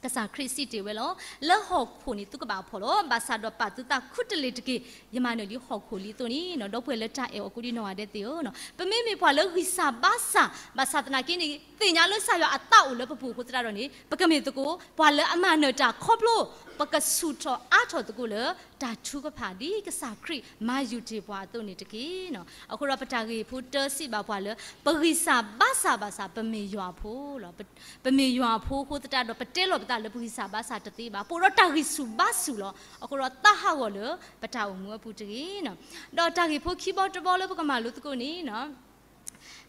ကစၢ်ခရံာ်စံးတ့ၢ်ဝဲလီၤ. လၢဟီၣ်ခိၣ်န့ၣ်သုကဘၣ်ဖှီၣ်လီၤ. ဘၣ်ဆၣ်ဒီးပာ်သုသးခူတလ့ၢ်တက့ၢ်. ယမၤနၢၤလံဟီၣ်ခိၣ်လံအသိးန့ၣ် ဒီပုၢ်ဝဲၢ်လၢတၢ်အဲၣ်အီၤကိးဒံနီၢ်ဂၤဒဲးသ့ၣ်ဧၢ, ပမ့မ့ၢ်ပှၤလၢဂံၢ်စၢ်ဘါစၢ် ဘၣ်ဆၣ်သနာ်က့န့ၣ် သ့ၣ်ညါလၢကစၢ်ယွၤအသးအိၣ်လၢပပူၤအဃိသတးဒီးန့ၣ် ပကမ့ၢ်သကိး ပှၤလၢအမၤနၢၤတၢ်ခီဖျိ ပကဆူၣ်ထီၣ်အါထီၣ်သကိးလၢ တၢ်ထုကဖၣ်ဒ်ကစၢ်ခရံာ်မၤယူၤတ့ၢ်ပှၤအသိးန့ၣ်တက့ၢ်. အဃိဒီးပတၢ်ဂ့ၢ်ဖိတၢစံးဘၣ်ပှၤလၢ ပဂံၢ်စၢ်ဘါစၢ်ဘၣ်ဆၣ် ပမ့ၢ်ယွၤအဖိလီၤ. ပမ့ၢ်ယွၤအဖိအဃိသတးဒီး ပတဲလီၤပသးလၢပဂံၢ်စၢ်ဘါစၢ်တသ့ဘၣ်. ပအိၣ်ဒီးတၢ်ဂံၢ်ဆူၣ်ဘါဆူၣ်လီၤ. အဃိဒီးသးဟးဂီၤလၢပတၢ်အိၣ်မူအပူၤတဂ့ၤ. ဒီးတၢ်ဂ့ၢ်ဖိခံဘီတဘီလၢပကမၤလိသကိးန့ၣ်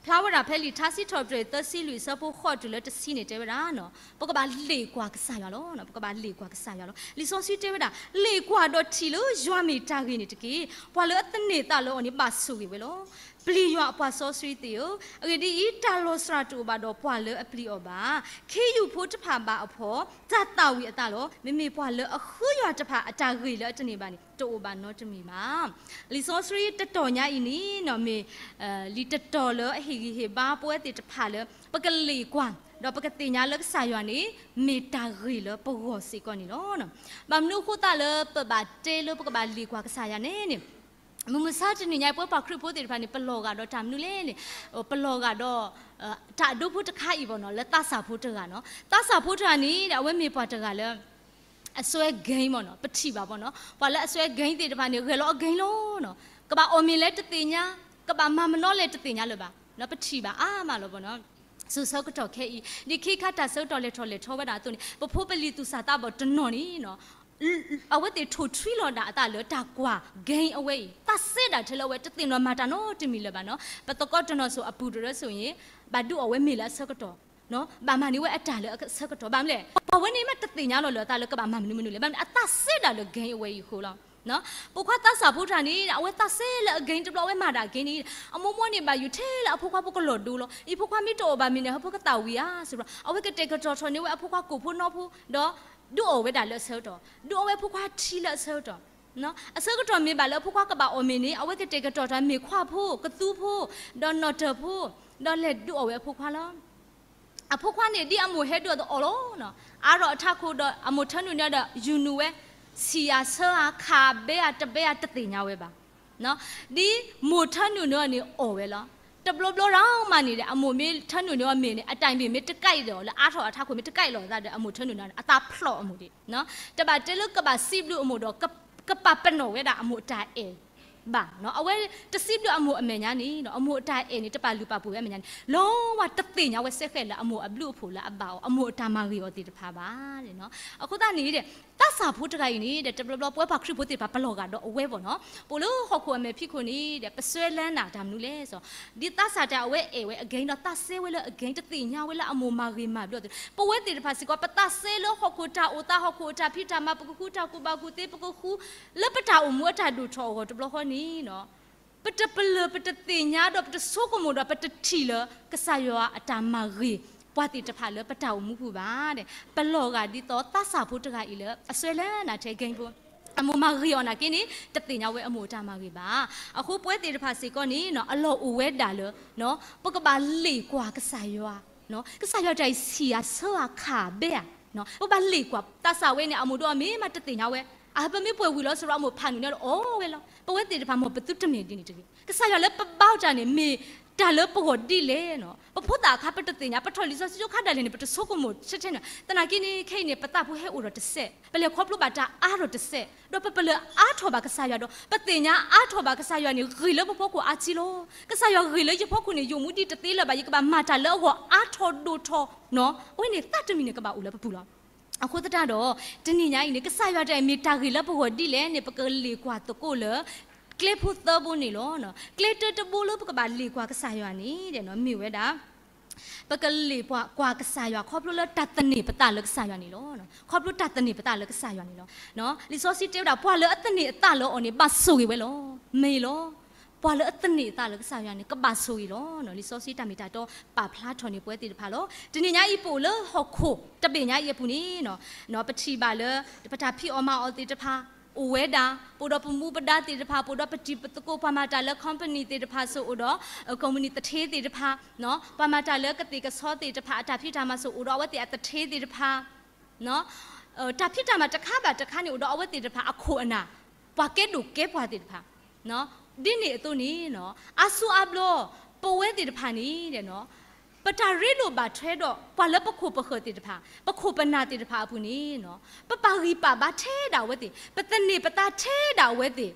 ဖျါဝဲဒၣ်ဖဲလံာ်ထါစံးထီၣ်ပတြၢၤသၢဆံလွံၢ်အဆၢဖိဃိးတုၤလၢတဆံန့ၣ် တဲဝဲဒၣ်, ပကဘၣ်လ့ၣ်ကွၢ်ကစၢ်ယွၤလီၤ. ပကဘၣ်လ့ၣ်ကွၢ်ကစၢ်ယွၤလီၤ. လံာ်စီဆှံတဲဝဲဒၣ်, လ့ၣ်ကွၢ်ဒီးထံၣ်လၢယွၤမ့ၢ်တၢ်ဂ့ၤန့ၣ်တက့ၢ်. ပှၤလၢအသန့ၤအသးလၢအီၤန့ၣ် ဘၣ်ဆိၣ်ဂ့ၤဝဲလီၤ. ပျံၤယွၤအပှၤစီဆှံသ့ၣ်ဧၢ, အဂ့ၢ်ဒ်အံၤ, တၢ်လီၤစှၤတအိၣ်ဘၣ်ဒီးပှၤလၢအပျံၤအီၤဘၣ်. ခ့ယုၢ်ဖိတဖၣ်ဘၣ်အဖှီၣ်, တၢ်သၣ်ဝံၤအသးလီၤ. မ့မ့ၢ်ပှၤလၢအဃုယွၤတဖၣ်အတၢ်ဂ့ၤလၢအတန့ၢ်ဘၣ်န့ၣ် တအိၣ်ဘၣ်နီတမံၤဘၣ်. လံာ်စီဆှံတတီၤညါအံၤန့ၣ် မ့ၢ် လံာ်တတီၤလၢအဟ့ၣ်ဂံၢ်ဟ့ၣ်ဘါပဝဲသ့ၣ်တဖၣ်လၢ ပကလ့ၣ်ကွၢ် ဒီးပကသ့ၣ်ညါလၢကစၢ်ယွၤန့ၣ် မ့ၢ်တၢ်ဂ့ၤလၢပဂီၢ်စ့ၢ်ကီးန့ၣ်လီၤ. ဘၣ်မနုၤအဃိသတးလၢပဘၣ်တဲလၢပကဘၣ်လ့ၣ်ကွၢ်ကစၢ်ယွၤန့ၣ်န့ၣ်, မုၢ်မဆါတနံၤညါအံၤ ပဝဲပှၤခရံာ်ဖိသ့ၣ်တဖၣ်န့ၣ် ပလီၤဂာ်ဒီးတၢ်မနုၤလဲၣ်န့ၣ်, ပလီၤဂာ်ဒီး တၢ်အဒိဖိတခါအံၤဘၣ်နီၤ လၢသးစၢ်ဖိတဂၤနီၤ. သးစၢ်ဖိတဂၤန့ၣ် အဝဲမ့ၢ်ပှၤတဂၤလၢ အစွဲ game မ့ၢ်နီၤ, ပထံၣ်ဘၣ်ဘၣ်နီၤ, ပှၤလၢအစွဲ game သ့ၣ်တဖၣ်န့ၣ် ဂဲၤလီၤအ game လီၤနီၤ. ကဘၣ်အီၣ်မ့ၤလဲၣ်တသ့ၣ်ညါ, ကဘၣ်မၤမနီလဲၣ်တသ့ၣ်ညါလၢၤဘၣ်နီၤ, ပထံၣ်ဘၣ်အါမးလီၤဘၣ်နီၤ. စိၤဆၢကတီၢ်ခဲအံၤ ဒ်ခ့ခါတၢ်ဆၢကတီၢ်လဲၤထီၣ်လဲၤထီဝဲဒၣ်အသိးန့ၣ် ပဖိပလံၤသူၣ်စၢ်သးဘီၣ်တနီၤန့ၣ်နီၤ အဝဲသ့ၣ်ထိၣ်ထွံလီၤဒၣ်အသးလၢတၢ်ကွၢ် game အဝဲအံၤ သးစဲဒၣ်ထဲလၢအဝဲတသ့ၣ်နီၣ်မၤတၢ်နီတမံၤလၢၤဘၣ်နီၤ. ပသကိးတနီၤစိၤအပူၤတရၢစိၤအံၤ ဘၣ်ဒုးအီၣ်ဝဲမ့ၤလၢအဆၢကတီၢ်, ဘၣ်မၤန့ၢ်ဝဲအတၢ်လၢအဆၢကတီၢ် ဘၣ်မနုၤလဲၣ် ပှၤဝဲန့ၣ်မ့ၢ်တသ့ၣ်ညါလီၤလၢအသးလၢကဘၣ်မၤမနုၤမနုၤလဲၣ် ဘၣ်မနုၤ အသးစဲဒၣ်လၢ game အဝဲအံၤအဃိလီၤ. ပိာ်ခွါသးစၢ်ဖိတဂၤန့ၣ် အဝဲသးစဲလၢအ game တဘျီအဝဲမၤဒၣ် game န့ၣ် အမိၢ်မိၢ်န့ၣ်ဘၣ်ယိၣ်ထဲလၢ အဖိခွါဖိကလီၤဒိလီၤ, ယဖိခွါမ့ၢ်တအီၣ်ဘၣ်မ့ၤန့ၣ် ဟၢဖၢကသၣ်ဝံၤဧါ စံးဘျီ အဝဲကတဲာ်ကတီၤထီၣ်န့ၢ်ဝဲအဖိခွါကိၣ်ဖိနီဖိ ဒီးဒုးအီၣ်ဝဲဒၣ်လၢအဆၢကတီၢ်, ဒုးအီၣ်ဝဲအဖိခွါထံလၢအဆၢကတီၢ်, အဆၢကတီၢ်မ့ၢ်ဘၣ်လၢအဖိခွါကဘၣ်အီၣ်မ့ၤန့ၣ် အဝဲကတဲာ်ကတီၤထီၣ်မ့ၤခွါဖိ ကသူဖိ ဒီးနီၣ်တၢၢ်ဖိ ဒီးလဲၤဒုးအီၣ်ဝဲအဖိခွါလီၤ. အဖိခွါန့ၣ် ဒ်အမိၢ်ဟဲဒုးအီၣ်အီၤလီၤ. အါထီၣ်အထးခိၣ်ဒီးအမိၢ်ထၢနုာ်န့ၢ်အီၤဒီး ယူၤနုာ်ဝဲ, ဆံးဧါဆၢဧါ ခးဘဲဧါတဘဲဧါတသ့ၣ်ညါဝဲဘၣ်. ဒ်မိၢ်ထၢနုာ်န့ၢ်အီၤန့ၣ်အီၣ်ဝဲလီၤ. တဘျီဘျီရၢမးန့ၣ်ဒီး အမိၢ်မ့ၢ်ထၢနုာ်န့ၢ်အီၤမ့ၤန့ၣ် အတၢ်အံၤမ့ၢ်မ့ၢ်တကဲလီၤလၢအါထီၣ်အထးခိၣ်မ့ၢ်တကဲလီၤအသးဒီး အမိၢ်ထၢနုာ်န့ၢ်အီၤန့ၣ် အသးဖျိးအမိၢ်ဒံး, တဘၣ်တဲလၢကဘၣ်စံးဘျုးအမိၢ်ဒီး ကပာ်ပနီၣ်ဝဲဒၣ်အမိၢ်အတၢ်အဲၣ်ဘၣ်. အဝဲတစံးဘျုးအမိၢ်အမဲာ်ညါန့ၣ် အမိၢ်အတၢ်အဲၣ်န့ၣ် တပာ်လုၢ်ပာ်ပှ့ၤဝဲအမဲာ်ညါန့ၣ် လီၤဝဲတသ့ၣ်ညါဝဲစ့ၢ်ကီးလၢအမိၢ်အဘျုးအဖှိၣ်လၢအဘၣ်အီၤ အမိၢ်အတၢ်မၤဂ့ၤအီၤသ့ၣ်တဖၣ်ဘၣ်. အဃိသတးန့ၣ်ဒီး သးစၢ်ဖိတဂၤအံၤန့ၣ်ဒီး တဘျီဘျီပဝဲပှၤခရံာ်ဖိသ့ၣ်တဖၣ်ပလီၤဂာ်ဒီးအဝဲဘၣ်နီၤ, ပအိၣ်လၢဟီၣ်ခိၣ်အမဲာ်ဖံးခိၣ်န့ၣ်ဒီး ပစွဲလၢနၤတၢ်မနုၤလဲၣ်စီၤ, ဒ်သးစၢ်တၢ်အဝဲအဲၣ်ဝဲအ game ဒီးသးစဲဝဲလၢအ game တသ့ၣ်ညါဝဲလၢအမိၢ်မၤဂ့ၤမၤဘျီၣ်သ့ၣ်, ပဝဲသ့ၣ်တဖၣ်စ့ၢ်ကီး ပသးစဲလၢဟီၣ်ခိၣ်တၢ်အိၣ်သး ဟီၣ်ခိၣ်အတၢ်ဖံးတၢ်မၤ ပကဃုတၢ်ကူၣ်ဘၣ်ကူၣ်သ့ ပကဃု လၢပတၢ်အိၣ်မူအတၢ်ဒိၣ်ထီၣ်အဂီၢ်တဘျီဃီန့ၣ် ပတပလၢၢ် ပတသ့ၣ်ညါဒီးပတဆိကမိၣ်ဒီး ပတထံၣ်လၢ ကစၢ်ယွၤအတၢ်မၤဂ့ၤ ပှၤသ့ၣ်တဖၣ်လၢပတၢ်အိၣ်မူပူၤဘၣ်ဒီး ပလီၤဂာ်ဒ်သိးသးစၢ်ဖိတဂၤအံၤလၢ အစွဲလၢနၤထဲ game ဖိ, အမိၢ်မၤဂ့ၤအီၤနာ်က့န့ၣ် တသ့ၣ်ညါဝဲအမိၢ်အတၢ်မၤဂ့ၤဘၣ်. အဃိပဝဲသ့ၣ်တဖၣ်စ့ၢ်ကီးန့ၣ် အလီၢ်အိၣ်ဝဲဒၣ်လၢ ပကဘၣ်လ့ၣ်ကွၢ်ကစၢ်ယွၤ, ကစၢ်ယွၤတၢ်အံၤဆံးဧါဆၢဧါခးဘဲဧါ, ပဘၣ်လ့ၣ်ကွၢ် သးစၢ်ဝဲန့ၣ် အမိၢ်ဒိၣ်အီၤမ့ၢ်မးတသ့ၣ်ညါဝဲ, အဟၢဖၢမ့ၢ်ပှဲၤဝံၤလီၤစရီ အမိၢ်ဖးနုာ်န့ၣ်ဒီးအီၣ်ဝဲလီၤ. ပဝဲသ့ၣ်တဖၣ်မ့ၢ်ပသုတမ့ၢ်ဒ်န့ၣ်တဂ့ၤ. ကစၢ်ယွၤလၢပဘါအီၤတၢ်န့ၣ် မ့ၢ်တၢ်လၢပဂီၢ်ဒ်လဲၣ်နီၤ. ပဖိသၣ်အခါပတသ့ၣ်ညါ ပထီၣ်လံာ်စီဆှံကၠိခါဒၣ်လဲာ်န့ၣ် ပတဆိကမိၣ်ဆၢထဲန့ၣ် သနာ်က့န့ၣ် ခဲအံၤန့ၣ် ပသးဖိဟဲအိၣ်ဒီးတစဲး ပလဲၤခီဖျိဘၣ်တၢ်အါထီၣ်တစဲး ဒီးပပလၢၢ်အါထီၣ်ဘၣ်ကစၢ်ယွၤဒီး ပသ့ၣ်ညါအါထီၣ်ဘၣ်ကစၢ်ယွၤန့ၣ် ဂ့ၤလၢပဖီခိၣ်အါထီၣ်လီၤ. ကစၢ်ယွၤဂ့ၤလၢယဖီခိၣ်န့ၣ် ယိာ်မူဒံးတသ့လၢၤဘၣ် ယကဘၣ်မၤတၢ်လၢအဂီၢ်အါထီၣ်ဒိၣ်ထီၣ်နီၤ. အဝဲန့ၣ်သးတမံၤန့ၣ်ကဘၣ်အိၣ်လၢပပူၤလီၤ. အဃိသတးဒီး တနံၤညါအံၤန့ၣ် ကစၢ်ယွၤတၢ်အံၤမ့ၢ်တၢ်ဂ့ၤလၢပဂီၢ်ဒ်လဲၣ်န့ၣ် ပကလ့ၣ်ကွၢ်သကိးလၢ ကျဲဖိသၢဘိန့ၣ်လီၤ. ကျဲတၢတဘိလၢပကဘၣ်လ့ၣ်ကွၢ်ကစၢ်ယွၤန့ၣ် မ့ၢ်ဝဲဒၣ် ပကလ့ၣ်ကွၢ်ကစၢ်ယွၤ ခီဖျိလၢတၢ်သန့ၤပသးလၢကစၢ်ယွၤန့ၣ်လီၤ. ခီဖျိတၢ်သန့ၤပသးလၢကစၢ်ယွၤန့ၣ်လီၤ. လံာ်စီဆှံတဲဝဲဒၣ် ပှၤလၢအသန့ၤအသးလၢအီၤန့ၣ် ဘၣ်ဆိၣ်ဂ့ၤဝဲလီၤ. မ့ၢ်လီၤ. ပှၤလၢအသန့ၤအသးလၢကစၢ်ယွၤန့ၣ် ကဘၣ်ဆိၣ်ဂ့ၤလီၤ. လံာ်စီဆှံတၢ်မ့ၢ်တၢ်တီပာ်ဖျါထီၣ်န့ၢ်ပဝဲသ့ၣ်တဖၣ်လီၤ. တနံၤညါအံၤပအိၣ်လၢဟီၣ်ခိၣ်တဘ့ၣ်ညါအံၤအပူၤန့ၣ် ပထံၣ်ဘၣ်လၢ ပတၢ်ဖံးအီၣ်မၤအီၣ်သ့ၣ်တဖၣ် အိၣ်ဝဲဒၣ် ပအိၣ်ဒီးပမူပဒါသ့ၣ်တဖၣ် ပအိၣ်ဒီးပတံၤပသကိး ပှၤမၤတၢ်လၢ company သ့ၣ်တဖၣ်စိၤအိၣ်ဒီး company သူဌေးသ့ၣ်တဖၣ် ပှၤမၤတၢ်လၢကသ့ၣ်ကဆီသ့ၣ်တဖၣ် အတၢ်ဖံးတၢ်မၤစိၤအိၣ်ဒီးအဝဲသ့ၣ်အသူဌေးသ့ၣ်တဖၣ် တၢ်ဖံးတၢ်မၤတခါဘၣ်တခါန့ၣ် အိၣ်ဒီးအဝဲသ့ၣ်တဖၣ်အခိၣ်အနၢ် ပှၤကဲဒိၣ်ကဲပှၢ်သ့ၣ်တဖၣ် ဒ်န့ၣ်အသိးန့ၣ် အါစုအါဘျီ ပဝဲသ့ၣ်တဖၣ်န့ၣ် ပတၢ်ရ့လိာ်ဘၣ်ထွဲဒီး ပှၤလၢပခိၣ်ပဃၢၤသ့ၣ်တဖၣ် ပခိၣ်ပနၢ်သ့ၣ်တဖၣ်အပူၤန့ၣ် ပပာ်ဂံၢ်ပာ်ဘါထဲဒၣ်အဝဲသ့ၣ် ပသန့ၤပသးထဲဒၣ်အဝဲသ့ၣ်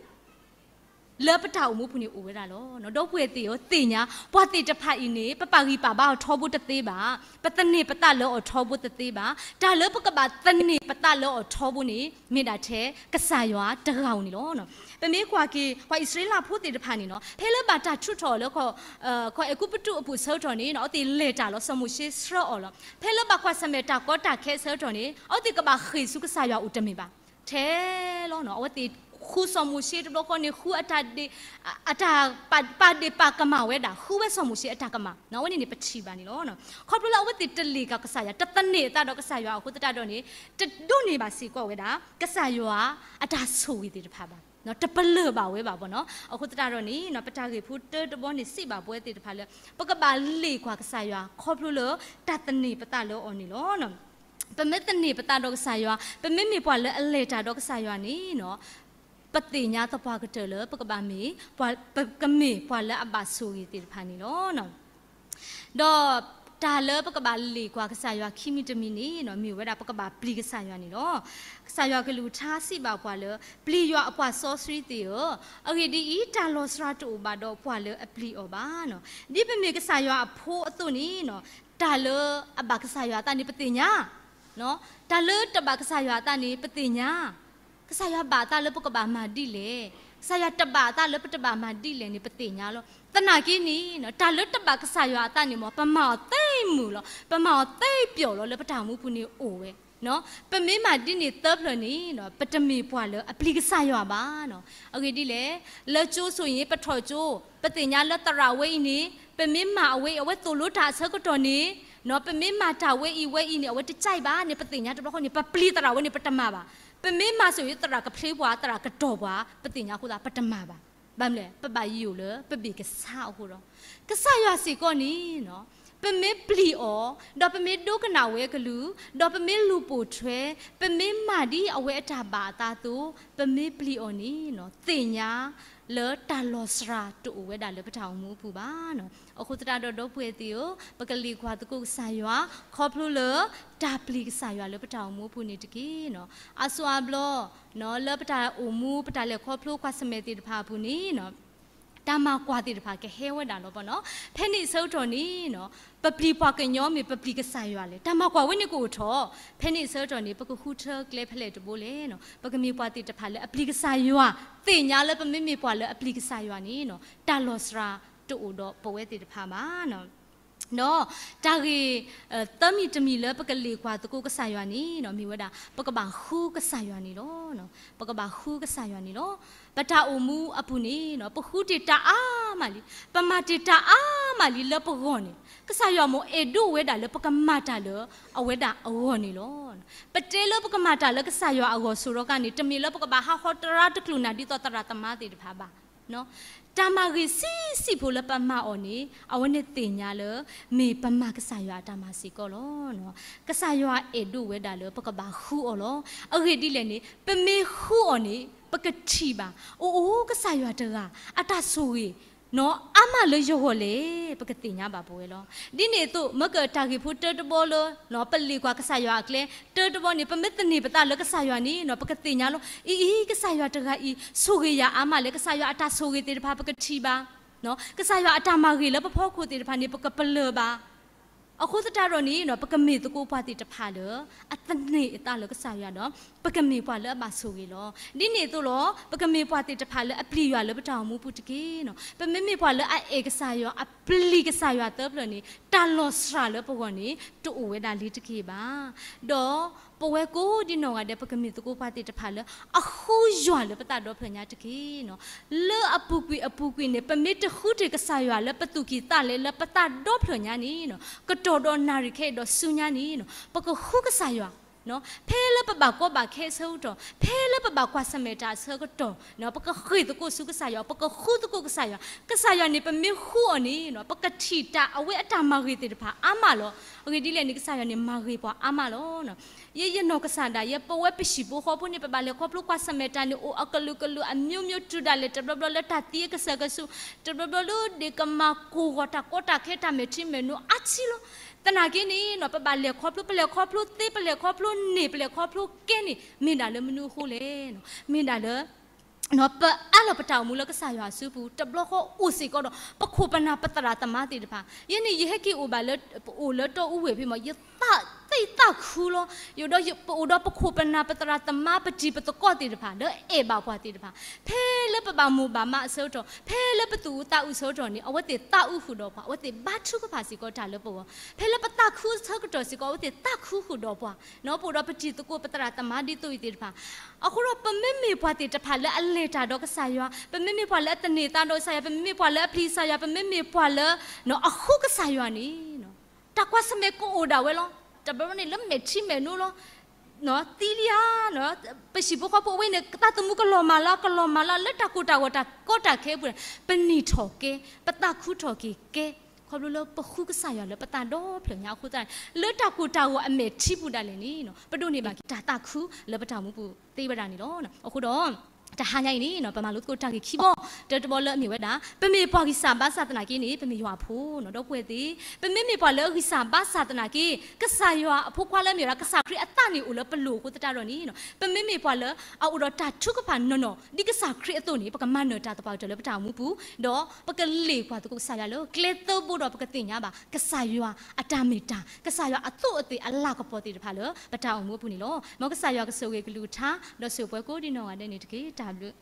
လၢပတၢ်အိၣ်မူပူၤန့ၣ်အိၣ်ဝဲဒၣ်လီၤ. ဒီပုၢ်ဝဲၢ်သ့ၣ်ဧၢ, သ့ၣ်ညါ ပှၤသ့ၣ်တဖၣ်အံၤန့ၣ် ပပာ်ဂံၢ်ပာ်ဘါအီၤထီဘိတသ့ဘၣ်, ပသန့ၤပသးလၢအီၤထီဘိတသ့ဘၣ်. တၢ်လၢပကဘၣ်သန့ၤပသးလၢအီၤထီဘိန့ၣ် မ့ၢ်ဒၣ်ထဲကစၢ်ယွၤတဂၤဧိၤန့ၣ်လီၤ. ပမ့ၢ်ကွၢ်က့ၤ ပှၤအံၣ်စရ့လးဖိသ့ၣ်တဖၣ်န့ၣ်နီၤ, ဖဲလၢဘၣ်တၢ်ထုးထီၣ်အီၤလၢ ကီၢ်အဲၤကူပတူးအပူၤအဆၢကတီၢ်န့ၣ် အဝဲသ့ၣ်လဲၤတၢ်လီၤ, စီၤမိၤၡ့ဆှၢအီၤလီၤ. ဖဲလၢဘၣ်ကွၢ်ဆၢၣ်မဲာ်တၢ်ကီတၢ်ခဲအဆၢကတီၢ်န့ၣ် အဝဲသ့ၣ်ကဘၣ်ဃ့ၢ်ဆူကစၢ်ယွၤအိၣ်တမ့ၢ်ဘၣ်. ထဲလီၤနီၤ, အဝဲသ့ၣ်ဃုစီၤမိၤၡ့တဘျီဃီန့ၣ် ဃုအတၢ်ဒ့ၣ် အတၢ်ပာ်ဒ့ၣ်ပာ်ကမၣ်ဝဲဒၣ်, ဃုဝဲစီၤမိၤၡ့အတၢ်ကမၣ်, အဝဲန့ၣ်န့ၣ် ပထံၣ်ဘၣ်န့ၣ်လီၤ. ခီဖျိလၢအဝဲသ့ၣ်တလ့ၣ်က့ၤကစၢ်ယွၤ, တသန့ၤအသးဒီးကစၢ်ယွၤအဃိသတးဒီးန့ၣ် တဒိးန့ၢ်ဘၣ်စ့ၢ်ကီးဝဲဒၣ် ကစၢ်ယွၤအတၢ်ဆိၣ်ဂ့ၤသ့ၣ်တဖၣ်ဘၣ်, တပလၢၢ်ဘၣ်ဝဲဘၣ်ဘၣ်နီၤ. အဃိသတးဒီးန့ၣ် ပတၢ်ဂ့ၢ်ဖိတၢတဘီန့ၣ် စံးဘၣ်ပဝဲသ့ၣ်တဖၣ်လၢ ပကဘၣ်လ့ၣ်ကွၢ်ကစၢ်ယွၤ ခီဖျိလၢတၢ်သန့ၤပသးလၢအီၤန့ၣ်လီၤ. ပမ့ၢ်သန့ၤပသးဒီးကစၢ်ယွၤ, ပမ့မ့ၢ်ပှၤလၢအလဲၤတၢ်ဒီးကစၢ်ယွၤန့ၣ်နီၤ, ပသ့ၣ်ညါသပှၢ်ကတၢၢ်လၢပကဘၣ်မ့ၢ်, ပကမ့ၢ်ပှၤလၢအဘၣ်ဆိၣ်ဂ့ၤသ့ၣ်တဖၣ်န့ၣ်လီၤ. ဒီးတၢ်လၢပကဘၣ်လ့ၣ်ကွၢ်ကစၢ်ယွၤခံမံၤတမံၤန့ၣ်နီၤ, မ့ၢ်ဝဲဒၣ်ပကဘၣ်ပျံၤကစၢ်ယွၤန့ၣ်လီၤ. ကစၢ်ယွၤကလုၢ်ကထါစံးဘၣ်ပှၤလၢ ပျံၤယွၤအပှၤစီဆှံသ့ၣ်ဧၢ, အဂ့ၢ်ဒ်အံၤ, တၢ်လီၤစှၤတအိၣ်ဘၣ်ဒီးပှၤလၢအပျံၤအီၤဘၣ်နီၤ. ဒ်ပမ့ၢ်ကစၢ်ယွၤအဖိအသိးန့ၣ်နီၤ, တၢ်လၢအဘၣ်ကစၢ်ယွၤအသးန့ၣ် ပသ့ၣ်ညါ, တၢ်လၢတဘၣ်ကစၢ်ယွၤအသးန့ၣ် ပသ့ၣ်ညါ. ကစၢ်ယွၤဘၣ်အသးလၢပကဘၣ်မၤဒ်လဲၣ်, ကစၢ်ယွၤတဘၣ်အသးလၢပတဘၣ်မၤဒ်လဲၣ်န့ၣ် ပသ့ၣ်ညါလီၤ. သနာ်က့န့ၣ် တၢ်လၢတဘၣ်ကစၢ်ယွၤအသးန့ၣ်မ့ၢ် ပမၤအီၤသ့မုာ်လီၤ, ပမၤအီၤသ့ပျီလီၤ လၢပတၢ်အိၣ်မူပူၤန့ၣ်အိၣ်ဝဲ. ပမ့ၢ်မၤဒ်န့ၣ်သၢဖျၢၣ်န့ၣ် ပတမ့ၢ်ပှၤလၢအပျံၤကစၢ်ယွၤဘၣ်နီၤ. အဂ့ၢ်ဒ်လဲၣ်, လၢကၠိဆိအံၤ ပထီၣ်ကၠိ, ပသ့ၣ်ညါလၢသရၣ်ဝဲအံၤန့ၣ် ပမ့ၢ်မၤအဝဲအံၤ အဝဲသိၣ်လိတၢ်အဆၢကတီၢ်န့ၣ် ပမ့ၢ်မၤတၢ်ဝဲအံၤဝဲအံၤန့ၣ် အဝဲတကၠဲးဘၣ်န့ၣ် ပသ့ၣ်ညါတဘျီဃီန့ၣ် ပပျံၤသရၣ်ဝဲန့ၣ် ပတမၤဘၣ်. ပမ့ၢ်မၤဆိအံၤ သရၣ်ကဖျ့ပှၤ သရၣ်ကတီၢ်ပှၤ ပသ့ၣ်ညါအဃိသတး ပတမၤဘၣ်. ဘၣ်မနုၤလဲၣ်, ပဘၣ်ယိၣ်လၢပဘ့ၣ်ကဆါအဃိဒီး ကစၢ်ယွၤစ့ၢ်ကီးန့ၣ် ပမ့ၢ်ပျံၤအီၤ, ဒီးပမ့ၢ်ဒိကနၣ်ဝဲအကလုၢ်, ဒီးပမ့ၢ်လူၤပိာ်ထွဲ, ပမ့ၢ်မၤဒ်အဝဲအတၢ်ဘၣ်အသးအသိး ပမ့ၢ်ပျံၤအီၤန့ၣ် သ့ၣ်ညါလၢတၢ်လီၤစှၤတအိၣ်ဝဲဒၣ်လၢပတၢ်အိၣ်မူအပူၤဘၣ်နီၤ. အဃိသတးဒီး ဒီပုၢ်ဝဲၢ်သ့ၣ်ဧၢ, ပကလ့ၣ်ကွၢ်သကိးကစၢ်ယွၤ ခီဖျိလၢတၢ်ပျံၤကစၢ်ယွၤလၢပတၢ်အိၣ်မူအပူၤန့ၣ်တက့ၢ်နီၤ. အါစုအါဘျီ လၢပတၢ်အိၣ်မူ ပတၢ်လဲၤခီဖျိကွၢ်ဆၢၣ်မဲာ်သ့ၣ်တဖၣ်အပူၤန့ၣ် တၢ်မၤကွၢ်သ့ၣ်တဖၣ်ကဟဲဝဲဒၣ်လီၤပနီၤ. ဖဲန့ၣ်အဆၢကတီၢ်န့ၣ် ပပျံၤပှၤကညီမ့ၢ်ပပျံၤကစၢ်ယွၤလဲၣ်, တၢ်မၤကွၢ်ဝဲန့ၣ်ကအိၣ်ထီၣ်. ဖဲန့ၣ်အဆၢကတီၢ်န့ၣ် ပကဃုထၢကျဲဖဲလဲၣ်တဘိလဲၣ်. ပကမ့ၢ်ပှၤသ့ၣ်တဖၣ်လၢအပျံၤကစၢ်ယွၤ, သ့ၣ်ညါလၢပမ့မ့ၢ်ပှၤလၢအပျံၤကစၢ်ယွၤန့ၣ် တၢ်လီၤစှၤတအိၣ်ဒီးပဝဲသ့ၣ်တဖၣ်ဘၣ်. ဒီးတၢ်ဂ့ၢ် သၢမံၤတမံၤလၢပကလ့ၣ်ကွၢ်သကိးကစၢ်ယွၤန့ၣ် မ့ၢ်ဝဲဒၣ် ပကဘၣ်ဃုကစၢ်ယွၤန့ၣ်လီၤ. ပကဘၣ်ဃုကစၢ်ယွၤန့ၣ်လီၤ. ပတၢ်အိၣ်မူအပူၤန့ၣ် ပဃုတ့ၢ်တၢ်အါမးလံ, ပမၤတ့ၢ်တၢ်အါမးလံလၢပဂီၢ်န့ၣ် ကစၢ်ယွၤမ့ၢ်အဲၣ်ဒိးဝဲဒၣ်လၢပကမၤတၢ်လၢအဝဲဒၣ်အဂီၢ်န့ၣ်လီၤ. ပတဲလၢပကမၤတၢ်လၢကစၢ်ယွၤအဂီၢ်စိၤဒီးကါန့ၣ် တမ့ၢ်လၢပကဘၣ်ဟးဃီတရါတကျိာ်နၢ်ဒ်သိးသရၣ်သမါသ့ၣ်တဖၣ်ဘၣ်. တၢ်မၤဂ့ၤဆံးဆံးဖိလၢပမၤအီၤန့ၣ် အဝဲန့ၣ်သ့ၣ်ညါလၢ မ့ၢ်ပမၤကစၢ်ယွၤအတၢ်မၤစ့ၢ်ကီးလီၤ. ကစၢ်ယွၤအဲၣ်ဒိးဝဲဒၣ်လၢပကဘၣ်ဃုအီၤလီၤ. အဂ့ၢ်ဒ်လဲၣ်န့ၣ် ပမ့ၢ်ဃုအီၤန့ၣ် ပကထံၣ်ဘၣ်, အိၣ်အိၣ် ကစၢ်ယွၤတဂၤ အတၢ်ဆိၣ်ဂ့ၤ အါမးလၢယဂီၢ်လဲၣ် ပကသ့ၣ်ညါဘၣ်ပဝဲလီၤ. ဒ်န့ၣ်အသိး မ့ၢ်ကတၢ်ဂ့ၢ်ဖိတၢတဘီလၢ ပလ့ၣ်ကွၢ်ကစၢ်ယွၤအကျဲ တၢတဘီန့ၣ် ပမ့ၢ်သန့ၤပသးလၢကစၢ်ယွၤန့ၣ် ပကသ့ၣ်ညါလီၤ. အံၤအံၤ ကစၢ်ယွၤတဂၤအံၤ ဆိၣ်ဂ့ၤယၤအါမးလဲၣ်, ကစၢ်ယွၤအတၢ်ဆိၣ်ဂ့ၤသ့ၣ်တဖၣ် ပကထံၣ်ဘၣ်. ကစၢ်ယွၤအတၢ်မၤဂ့ၤလၢပဖီခိၣ်သ့ၣ်တဖၣ်န့ၣ် ပကပလၢၢ်ဘၣ်. အဃိသတးဒီးန့ၣ် ပကမ့ၢ်သကိးပှၤသ့ၣ်တဖၣ်လၢ အသန့ၤအသးလၢကစၢ်ယွၤဒီး ပကမ့ၢ်ပှၤလၢအဘၣ်ဆိၣ်ဂ့ၤလီၤ. ဒ်န့ၣ်အသိးလီၤ ပကမ့ၢ်ပှၤသ့ၣ်တဖၣ်လၢအပျံၤယွၤလၢပတၢ်အိၣ်မူပူၤတက့ၢ်. ပမ့မ့ၢ်ပှၤလၢအအဲၣ်ကစၢ်ယွၤ အပျံၤကစၢ်ယွၤသၢဖျၢၣ်န့ၣ် တၢ်လီၤစှၤလၢပဂီၢ်န့ၣ် တအိၣ်ဝဲဒၣ်လံတက့ၢ်ဘၣ်. ဒီးပဝဲကိးဒံနီၢ်ဂၤဒဲး ပကမ့ၢ်သကိးပှၤသ့ၣ်တဖၣ်လၢ အဃုယွၤလၢပသးဒီဖျၢၣ်ညါတက့ၢ်. လၢအပူၤကွံာ်အပူၤကွံာ်န့ၣ် ပမ့ၢ်တဃုတ့ၢ်ကစၢ်ယွၤလၢပသူၣ်ကံၢ်သးလဲ လၢပသးဒီဖျၢၣ်ညါန့ၣ် ကတီၢ်ဒီးနၣ်ရံၣ်ခဲအံၤဒီးဆူညါန့ၣ် ပကဃုကစၢ်ယွၤ ဖဲလၢပဘၣ်ကီဘၣ်ခဲအဆၢကတီၢ်, ဖဲလၢပဘၣ်ကွၢ်ဆၢၣ်မဲာ်တၢ်အဆၢကတီၢ်, ပကဃ့ၢ်သကိးဆူကစၢ်ယွၤ, ပကဃုသကိးကစၢ်ယွၤ. ကစၢ်ယွၤန့ၣ် ပမ့ၢ်ဃုအီၤန့ၣ် ပကထံၣ်တၢ်အဝဲအတၢ်မၤဂ့ၤသ့ၣ်တဖၣ်အါမးလီၤ. အဂ့ၢ်ဒ်လဲၣ်န့ၣ် ကစၢ်ယွၤန့ၣ်မၤဂ့ၤပှၤအါမးလီၤ. ယယနီၢ်ကစၢ်ဒၣ်ယဲ ပဝဲပဟံၣ်ဖိဃီဖိန့ၣ် ပဘၣ်လဲၤခီဖျိကွၢ်ဆၢၣ်မဲာ်တၢ်န့ၣ် အိၣ်အကလုာ်ကလုာ်အမျိုးမျိုး တုၤဒၣ်လဲာ် တဘျီဘျီလၢတၢ်သံအကစၢၢ်ကဆူၣ်, တဘျီဘျီလၢဒ့ၣ်ကမၤကိၢ်ဂီၤတၢ်ကီတၢ်ခဲတၢ်မဲာ်ထံမဲာ်နိအါဆံလီၤ. သနာ်က့န့ၣ် ပဘၣ်လဲၤခီဖျိ ပလဲၤခီဖျိသ့ ပလဲၤခီဖျိန့ၢ် ပလဲၤခီဖျိကဲန့ၣ် မ့ၢ်ဒၣ်လၢမနုၤအဃိလဲၣ်. မ့ၢ်ဒၣ်လၢ ပအၢၣ်လီၤပတၢ်အိၣ်မူလၢကစၢ်ယွၤအစုပူၤ တဘျီဃီအိၣ်စ့ၢ်ကီးဒီး ပခိၣ်ပနၢ်ပသရၣ်သမါသ့ၣ်တဖၣ်. ယဲန့ၣ် ယဟဲက့ၤအိၣ်ဘၣ်လၢ ပအိၣ်လၢတီအူဝ့ၢ်ဖဲမး ယသးသ့ၣ်သးခုလီၤ. ယအိၣ်ဒီး ပအိၣ်ဒီးပခိၣ်ပနၢ်ပသရၣ်သမါ ပတံၤပသကိးသ့ၣ်တဖၣ် လၢအဲၣ်ဘၣ်ပှၤသ့ၣ်တဖၣ်, ဖဲလၢပဘၣ်မိၢ်ဘၣ်မးအဆၢကတီၢ်, ဖဲလၢပသူၣ်အုးသးအုးအဆၢကတီၢ်န့ၣ် အဝဲသ့ၣ်သးအုးဃုာ်ဒီးပှၤ, အဝဲသ့ၣ်ဘါထုကဖၣ်စ့ၢ်ကီးတၢ်လၢပဂီၢ်, ဖဲလၢပသးခုအဆၢကတီၢ်စ့ၢ်ကီး အဝဲသ့ၣ်သးခုဃုာ်ဒီးပှၤ, ပအိၣ်ဒီးပတံၤသကိးပသရၣ်သမါဒ်သိးအံၤသ့ၣ်တဖၣ်. အဃိဒီး ပမ့မ့ၢ်ပှၤသ့ၣ်တဖၣ်လၢအလဲၤတၢ်ဒီးကစၢ်ယွၤ, ပမ့မ့ၢ်ပှၤလၢအသန့ၤသးဒီးကစၢ်ယွၤ, ပမ့မ့ၢ်ပှၤလၢအပျံၤကစၢ်ယွၤ, ပမ့မ့ၢ်ပှၤလၢ အဃုကစၢ်ယွၤန့ၣ် တၢ်ကွၢ်ဆၢၣ်မဲာ်ကအိၣ်ဒၣ်ဝဲလီၤ. တဘျီန့ၣ်လၢမဲာ်ထံမဲာ်နိလီၤ. သံလံဧါ, ပဟံၣ်ဖိဃီဖိအဝဲန့ၣ် သးသမူကလီၤမၢ်လီၤ, ကလီၤမၢ်လီၤ, လၢတၢ်ကိၢ်တၢ်ဂီၤတၢ်ကီတၢ်ခဲအပူၤန့ၣ် ပနံၤထီၣ်ကဲ, ပသးခုထီၣ်က့ၤကဲ, ခီဖျိလၢပဃုကစၢ်ယွၤလၢပသးဒီဖျၢၣ်ညါအဃိသတးန့ၣ် လၢတၢ်ကိၢ်တၢ်ဂီၤအမဲာ်ထံပူၤဒၣ်လဲာ်န့ၣ် ပဒိးန့ၢ်ဘၣ်က့ၤတၢ်သးခုလၢပတၢ်အိၣ်မူပူၤသ့ဝဲဒၣ်န့ၣ်လီၤ. အဃိဒီး တဟါညါအံၤန့ၣ် ပမၤလိသကိးတၢ်ဂ့ၢ်ခံဘီ, တၢတဘီလၢအမ့ၢ်ဝဲဒၣ် ပမ့ၢ်ပှၤဂံၢ်စၢ်ဘါစၢ်သနာ်က့န့ၣ် ပမ့ၢ်ယွၤအဖိနီၤ, ဒီပုၢ်ဝဲၢ်သ့ၣ်, ပမ့မ့ၢ်ပှၤလၢအဂံၢ်စၢ်ဘါစၢ်သနာ်က့ ကစၢ်ယွၤအဖိခွါလၢအမ့ၢ်ဝဲဒၣ် ကစၢ်ခရံာ်အသးန့ၣ်အိၣ်လၢပလိၤအဃိသတးဒီးန့ၣ် ပမ့မ့ၢ်ပှၤလၢအအိၣ်ဒီးတၢ်ထုကဖၣ်နီၢ်နီၢ် ဒ်ကစၢ်ခရံာ်အသိးန့ၣ် ပကမၤနၢၤတၢ်သပှၢ်ကတၢၢ်လၢပတၢ်အိၣ်မူပူၤ, ဒီးပကလ့ၣ်ကွၢ်သကိးကစၢ်ယွၤလၢ ကျဲသၢဘိဒီးပကသ့ၣ်ညါဘၣ် ကစၢ်ယွၤအတၢ်မ့ၢ်တၢ်, ကစၢ်ယွၤအသိၣ်အသ့ၣ်အလၤကပီၤသ့ၣ်တဖၣ်လၢပတၢ်အိၣ်မူအပူၤန့ၣ်လီၤ. မ်ကစၢ်ယွၤကဆိၣ်ဂ့ၤကလုၢ်ကထါ ဒီးဆိၣ်ပှဲၤကိးဒံးနီၢ်ဂၤဒဲးန့ၣ်တက့ၢ်. တၢ်ဘျုး